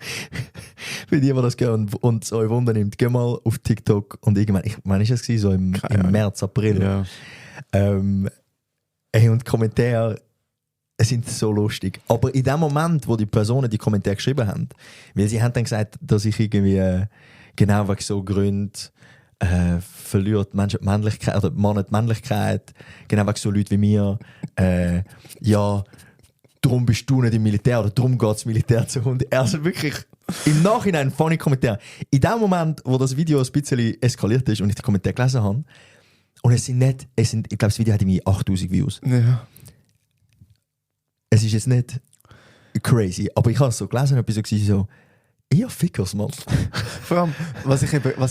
für die das gehen und es euch Wunder nimmt, geh mal auf TikTok und irgendwann, wann ist das gewesen? So im März, April. Ja. Und die Kommentare sind so lustig. Aber in dem Moment, wo die Personen die Kommentare geschrieben haben, weil sie haben dann gesagt, dass ich irgendwie genau wegen so Gründen verliert Menschen die Männlichkeit oder Männer die Männlichkeit, genau wegen so Leute wie mir. Ja, darum bist du nicht im Militär oder darum geht das Militär zu Hund. Also wirklich im Nachhinein funny Kommentar. In dem Moment, wo das Video ein bisschen eskaliert ist und ich den Kommentar gelesen habe, und ich glaube, das Video hat irgendwie 8000 Views. Ja. Es ist jetzt nicht crazy, aber ich habe es so gelesen und bin so, eher Fickers, Mann. Vor allem, was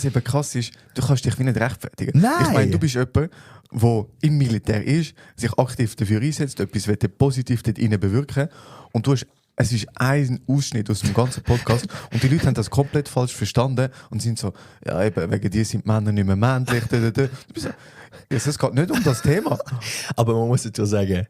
eben krass ist, du kannst dich wie nicht rechtfertigen. Nein. Ich meine, du bist jemand, der im Militär ist, sich aktiv dafür einsetzt, etwas positiv dort rein bewirken und es ist ein Ausschnitt aus dem ganzen Podcast und die Leute haben das komplett falsch verstanden und sind so, ja eben, wegen dir sind die Männer nicht mehr männlich. Du bist so, es geht nicht um das Thema. Aber man muss dazu sagen,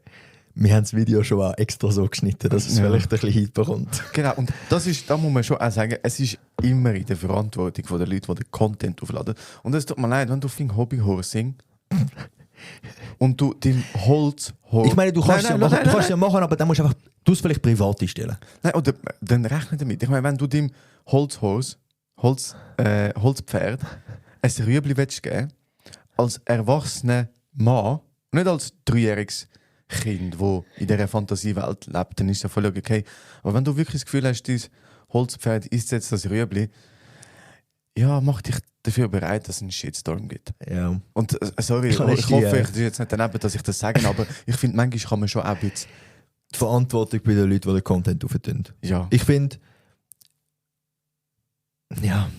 wir haben das Video schon auch extra so geschnitten, dass es vielleicht ein bisschen Hit bekommt. Genau, und da muss man schon auch sagen, es ist immer in der Verantwortung der Leute, die den Content aufladen. Und es tut mir leid, wenn du findest Hobbyhorsing, und du dein Holz... Ich meine, du kannst es ja machen, aber dann musst du einfach... Du es vielleicht privat einstellen. Nein, oder dann rechne damit. Ich meine, wenn du deinem Holzpferd ein Rüebli willst geben, als erwachsener Mann, nicht als 3-jähriges Kind, das in dieser Fantasiewelt lebt, dann ist es ja völlig okay. Aber wenn du wirklich das Gefühl hast, dein Holzpferd isst jetzt das Rüebli, ja, mach dich dafür bereit, dass es einen Shitstorm gibt. Ja. Und sorry, ich hoffe, ich bin jetzt nicht daneben, dass ich das sage, aber ich finde, manchmal kann man schon auch ein bisschen... Die Verantwortung bei den Leuten, die den Content aufnehmen. Ja. Ich finde... Ja...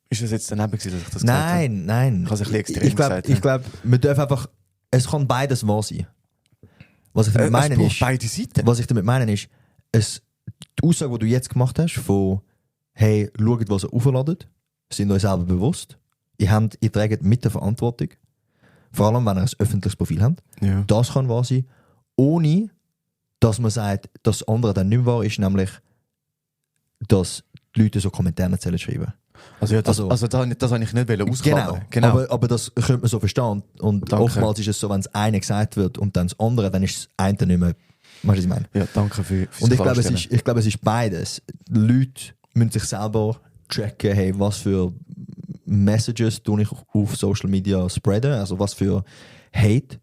Ist das jetzt daneben gewesen, dass ich das Nein. Ich habe es ein bisschen extrem gesagt. Ich glaube, man darf einfach... Es kann beides wahr sein. Was ich damit meine ist... beide Seiten. Was ich damit meine ist, die Aussage, die du jetzt gemacht hast, von «Hey, schaut, was ihr aufladet», sind euch selber bewusst. Ihr trägt mit der Verantwortung. Vor allem, wenn ihr ein öffentliches Profil habt. Ja. Das kann wahr sein. Ohne, dass man sagt, dass das andere dann nicht mehr wahr ist, nämlich, dass die Leute so Kommentare nicht schreiben. Das habe ich nicht ausklammern. Genau. Aber das könnte man so verstehen. Und Danke. oftmals ist es so, wenn das eine gesagt wird und dann das andere, dann ist das eine nicht mehr... Weißt du, was ich meine? Ja, danke fürs Und ich Klarstellen. glaube, es ist beides. Die Leute müssen sich selber checken, hey, was für Messages tue ich auf Social Media spreaden, also was für Hate.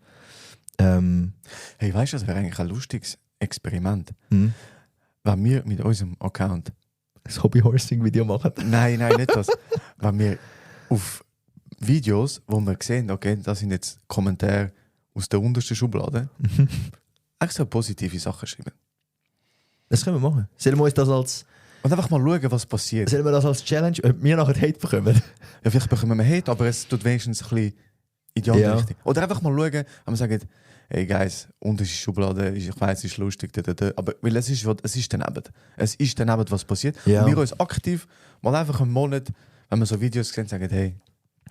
Hey, weißt du, das wäre eigentlich ein lustiges Experiment, wenn wir mit unserem Account... Das Hobby-Horsing-Video machen. Nein, nicht das. Wenn wir auf Videos, wo wir sehen, okay, das sind jetzt Kommentare aus der untersten Schublade, eigentlich so positive Sachen schreiben. Das können wir machen. Sollen wir uns das als... Und einfach mal schauen, was passiert. Sollen wir das als Challenge, ob wir nachher Hate bekommen? Ja, vielleicht bekommen wir Hate, aber es tut wenigstens ein bisschen in die andere Richtung. Oder einfach mal schauen, wenn wir sagen, hey guys, unterste Schublade, ich weiss, es ist lustig, aber weil es ist daneben. Es ist daneben, was passiert. Ja. Und wir uns aktiv mal einfach einen Monat, wenn wir so Videos sehen, sagen, hey,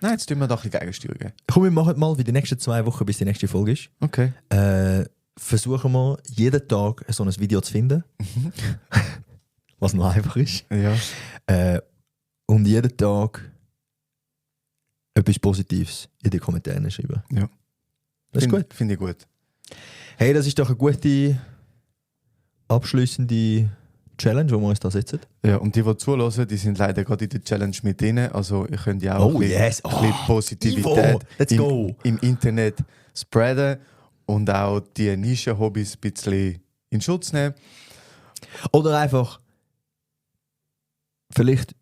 nein, jetzt tun wir doch ein bisschen Gegensteuerung. Komm, wir machen mal wie die nächsten 2 Wochen, bis die nächste Folge ist. Okay. Versuchen wir, jeden Tag so ein Video zu finden. Was noch einfach ist. Ja. Und jeden Tag etwas Positives in die Kommentare schreiben. Ja. Das ist gut. Finde ich gut. Hey, das ist doch eine gute abschliessende Challenge, die wir uns da setzen. Ja, und die zuhören, die sind leider gerade in der Challenge mit drin. Also ihr könnt ja auch ein bisschen Positivität im Internet spreaden und auch die Nischen-Hobbys ein bisschen in Schutz nehmen. Oder einfach vielleicht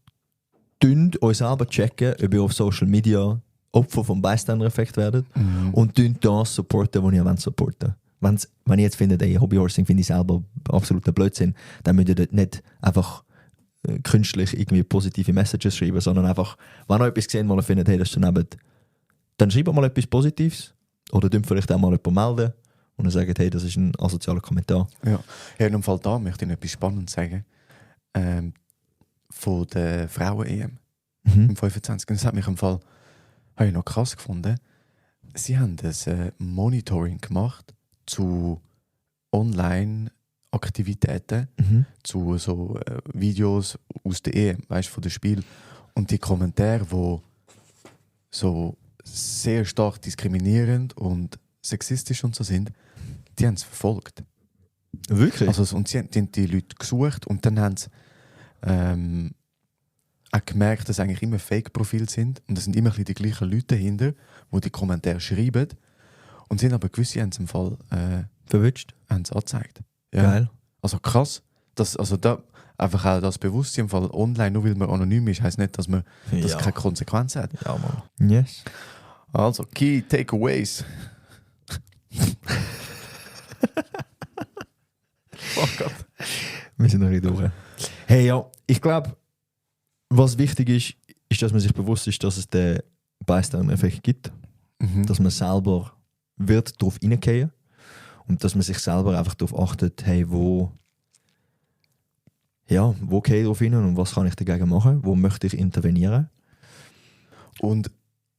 euch selber checken, ob ihr auf Social Media Opfer vom Bystander-Effekt werdet und das supporten, was ihr wollt supporten. Wenn ihr jetzt findet, ey, Hobbyhorsing finde ich selber absoluter Blödsinn, dann müsst ihr dort nicht einfach künstlich irgendwie positive Messages schreiben, sondern einfach, wenn ihr etwas gesehen habt, wo ihr findet, hey, das ist daneben, dann schreibt mal etwas Positives oder dürft vielleicht auch mal jemanden melden und dann sagt, hey, das ist ein asozialer Kommentar. Ja, in dem Fall da möchte ich etwas Spannendes sagen. Von der Frauen-EM im 25. Das hat mich im Fall habe ich noch krass gefunden. Sie haben ein Monitoring gemacht zu Online-Aktivitäten, zu so Videos aus der EM, weißt du, von dem Spiel. Und die Kommentare, die so sehr stark diskriminierend und sexistisch und so sind, die haben es verfolgt. Wirklich? Also, und sie haben die Leute gesucht und dann haben sie auch gemerkt, dass es eigentlich immer Fake-Profile sind und es sind immer die gleichen Leute dahinter, die Kommentare schreiben und sind aber gewisse haben es im Fall verwünscht. Haben es angezeigt. Ja. Geil. Also krass. Da einfach auch das Bewusstsein im Fall online, nur weil man anonym ist, heisst nicht, dass man das keine Konsequenz hat. Ja, Mann. Yes. Also, Key Takeaways. Oh Gott. Wir sind noch nicht durch. Hey, ja, ich glaube, was wichtig ist, ist, dass man sich bewusst ist, dass es den Bystander-Effekt gibt. Dass man selber wird darauf reingehen und dass man sich selber einfach darauf achtet, hey, wo gehe ich darauf rein und was kann ich dagegen machen, wo möchte ich intervenieren. Und,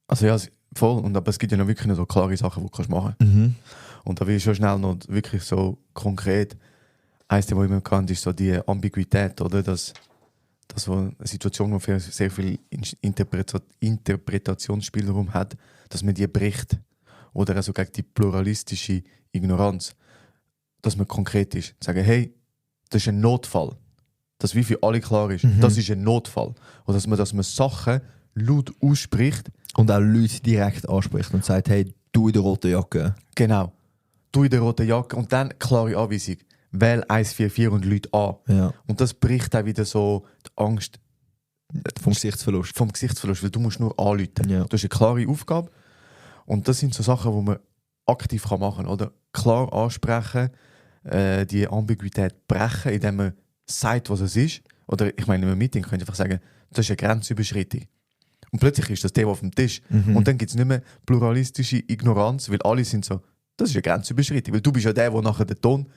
also ja, voll, aber es gibt ja noch wirklich noch so klare Sachen, die du machen kannst. Und da will ich schon schnell noch wirklich so konkret, eins, was ich immer kann, ist so die Ambiguität, oder? Dass so eine Situation, die sehr viel Interpretationsspielraum hat, dass man die bricht oder also gegen die pluralistische Ignoranz, dass man konkret ist. Sagen, hey, das ist ein Notfall. Dass wie für alle klar ist, das ist ein Notfall. Oder dass man Sachen laut ausspricht. Und auch Leute direkt anspricht und sagt, hey, du in der roten Jacke. Genau. Du in der roten Jacke und dann klare Anweisung. Wähl 144 und Leute an. Ja. Und das bricht auch wieder so die Angst Vom Gesichtsverlust. vom Gesichtsverlust, weil du musst nur anrufen. Ja. Du hast eine klare Aufgabe und das sind so Sachen, die man aktiv machen kann. Oder klar ansprechen, die Ambiguität brechen, indem man sagt, was es ist. Oder ich meine, in einem Meeting könnt ihr einfach sagen, das ist eine Grenzüberschreitung. Und plötzlich ist das Thema auf dem Tisch. Und dann gibt es nicht mehr pluralistische Ignoranz, weil alle sind so, das ist eine Grenzüberschreitung. Weil du bist ja der nachher den Ton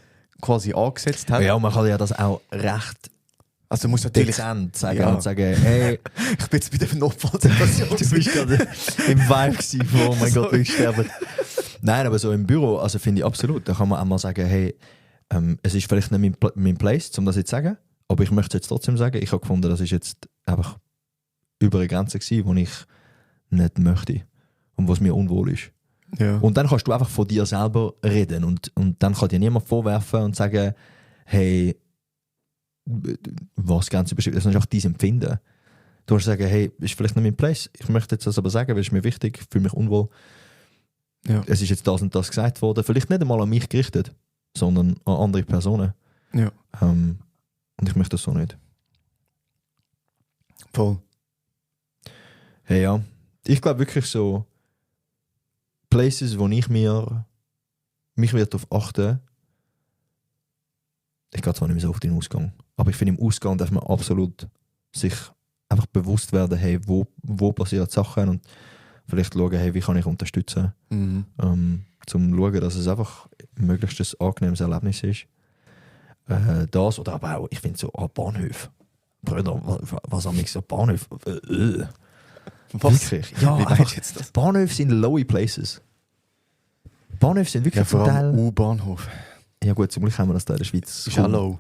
quasi angesetzt hat. Ja, man kann ja das auch recht Also du musst natürlich... dezent sagen Ja. und sagen, hey, Ich bin jetzt bei der Notfallsituation. du bist gerade im Vibe gewesen, oh mein Gott, ich sterbe. Nein, aber so im Büro, also finde ich absolut, da kann man auch mal sagen, hey, es ist vielleicht nicht mein Place, um das jetzt zu sagen, aber ich möchte es jetzt trotzdem sagen, ich habe gefunden, das ist jetzt einfach über eine Grenze gewesen, die ich nicht möchte und was mir unwohl ist. Ja. Und dann kannst du einfach von dir selber reden und dann kann dir niemand vorwerfen und sagen, hey, was Grenze bestimmt, das ist einfach dein Empfinden. Du kannst sagen, hey, ist vielleicht nicht mein Place, ich möchte jetzt das aber sagen, weil es mir wichtig, ich fühle mich unwohl. Ja. Es ist jetzt das und das gesagt worden, vielleicht nicht einmal an mich gerichtet, sondern an andere Personen. Ja. Und ich möchte das so nicht. Voll. Hey, ja, ich glaube wirklich so Places, wo ich mich darauf achten, ich gehe zwar nicht mehr so auf den Ausgang, aber ich finde, im Ausgang darf man absolut sich einfach bewusst werden, hey, wo passieren Sachen und vielleicht schauen, hey, wie kann ich unterstützen, Mhm. zum zu schauen, dass es einfach möglichst ein angenehmes Erlebnis ist. Das oder aber auch, ich finde so Bahnhöfe. Brüder, was haben wir so Bahnhöfe? Was? Wirklich? Ja, Wie einfach, meinst du jetzt das? Bahnhöfe sind lowy places. Bahnhöfe sind wirklich Ja, vor zum Teil... allem U-Bahnhof. Ja gut, zum Glück haben wir das da in der Schweiz. Ist auch low.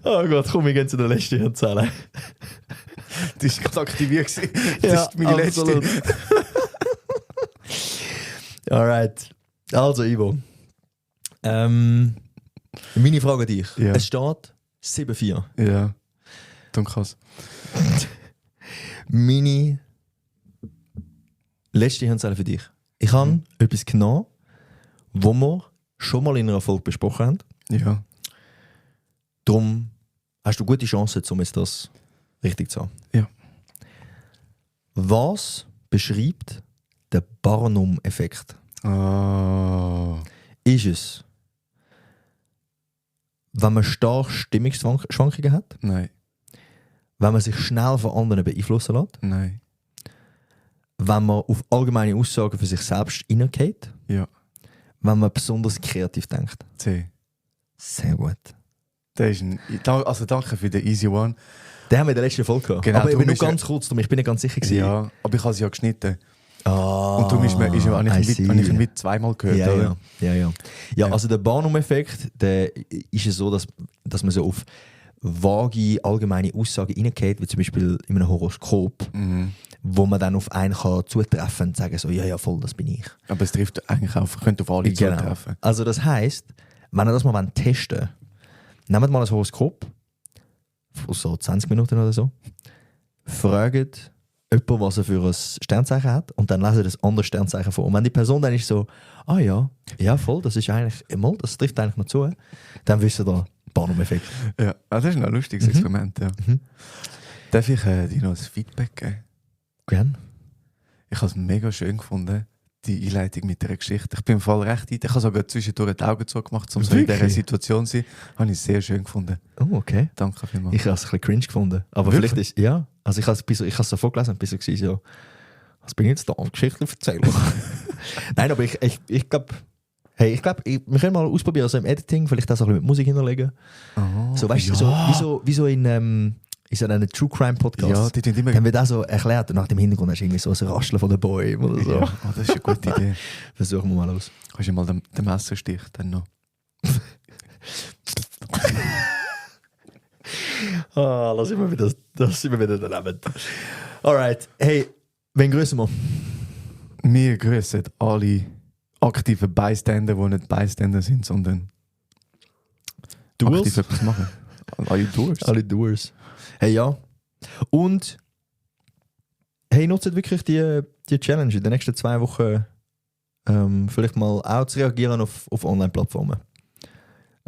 Oh Gott, komm, wir gehen zu der letzten Hirnzelle. Die ist gerade aktiviert gewesen. Das ist meine letzte. Alright. Also, Ivo. Meine Frage an dich. Ja. Es steht 7-4. Ja. Dunkas. Meine letzte Hirnzelle für dich. Ich habe etwas genommen, wo wir schon mal in einer Folge besprochen haben. Ja. Darum hast du gute Chancen, um jetzt das richtig zu haben. Ja. Was beschreibt den Barnum-Effekt? Ah. Ist es, wenn man stark Stimmungsschwankungen hat, Nein. wenn man sich schnell von anderen beeinflussen lässt, Nein. wenn man auf allgemeine Aussagen für sich selbst hineingeht, Ja. wenn man besonders kreativ denkt? C. Sehr gut. Der ist also danke für den Easy One. Den haben wir in der letzten Folge gehabt. Genau, aber darum eben nur ist er- ganz kurz, darum, ich bin nicht ganz sicher gewesen. Ja, aber ich habe sie ja geschnitten. Ah, Und darum habe ich I ihn see. mit zweimal gehört. Ja, oder? ja. Ja, also der Barnum-Effekt, der ist es so, dass man so auf vage, allgemeine Aussagen reingeht, wie zum Beispiel in einem Horoskop, Mhm. wo man dann auf einen kann zutreffen und sagen so, ja, voll, das bin ich. Aber es trifft eigentlich könnte auf alle zutreffen. Also das heisst, wenn ihr das mal testen wollt, nehmt mal ein Horoskop, von so 20 Minuten oder so, fragt jemanden, was er für ein Sternzeichen hat und dann lesen das andere Sternzeichen vor. Und wenn die Person dann ist so, ah ja, voll, das ist eigentlich, mal, das trifft eigentlich noch zu, dann wisst ihr da, Barnum-Effekt. Ja, das ist ein lustiges Experiment. Ja. Darf ich dir noch ein Feedback geben? Gern. Ich habe es mega schön gefunden, die Einleitung mit dieser Geschichte. Ich bin im Fall recht weit. Ich habe sogar zwischendurch die Augen zugemacht, um so in dieser Wirklich? Situation zu sein. Habe ich sehr schön gefunden. Oh, okay. Danke vielmals. Ich habe es ein bisschen cringe gefunden. Aber Wirklich? vielleicht ist, ja, also ich habe es so vorgelesen und bin so gewesen, so, was bin ich jetzt da am Geschichten erzählen? Nein, aber ich glaube, wir können mal ausprobieren, also im Editing, vielleicht das auch ein bisschen mit Musik hinterlegen. Oh, So, weißt du, ja. wie so in so einem True Crime Podcast. Ja, die tun immer... Dann wird auch so erklärt und nach dem Hintergrund hast du irgendwie so ein Rascheln von den Bäumen oder so. Ja, oh, das ist eine gute Idee. Versuchen wir mal aus. Hast du mal den Messerstich dann noch? Lass immer wieder daneben. Alright, hey, wen grüßen wir? Wir grüßen alle aktiven Bystander, die nicht Bystander sind, sondern aktiv etwas machen. Alle Doers. Alle Doers. Hey, ja. Und hey, nutzt wirklich die Challenge in den nächsten 2 Wochen vielleicht mal auch zu reagieren auf Online-Plattformen.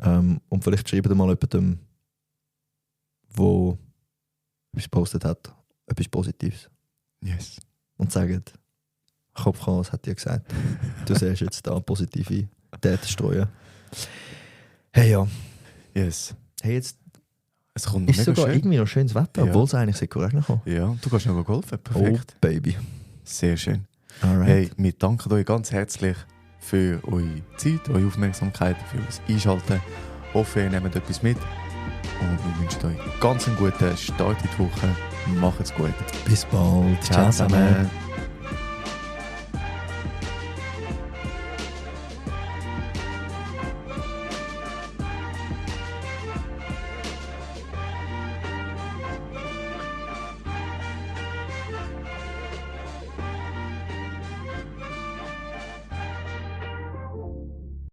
Und vielleicht schreibt ihr mal jemandem, der etwas gepostet hat, etwas Positives. Yes. Und sagt, Kopfchaos hat dir gesagt, du siehst jetzt da positive Täter streuen. Hey, ja. Yes. Hey, jetzt Es kommt ist mega sogar schön. irgendwie noch schönes Wetter, Ja. obwohl es eigentlich sehr korrekt noch kommt. Ja, du kannst noch golfen. Perfekt. Oh, Baby. Sehr schön. Alright. Hey, wir danken euch ganz herzlich für eure Zeit, eure Aufmerksamkeit, für das Einschalten. Ich hoffe, ihr nehmt etwas mit. Und wir wünschen euch ganz einen guten Start in die Woche. Macht's gut. Bis bald. Ciao zusammen.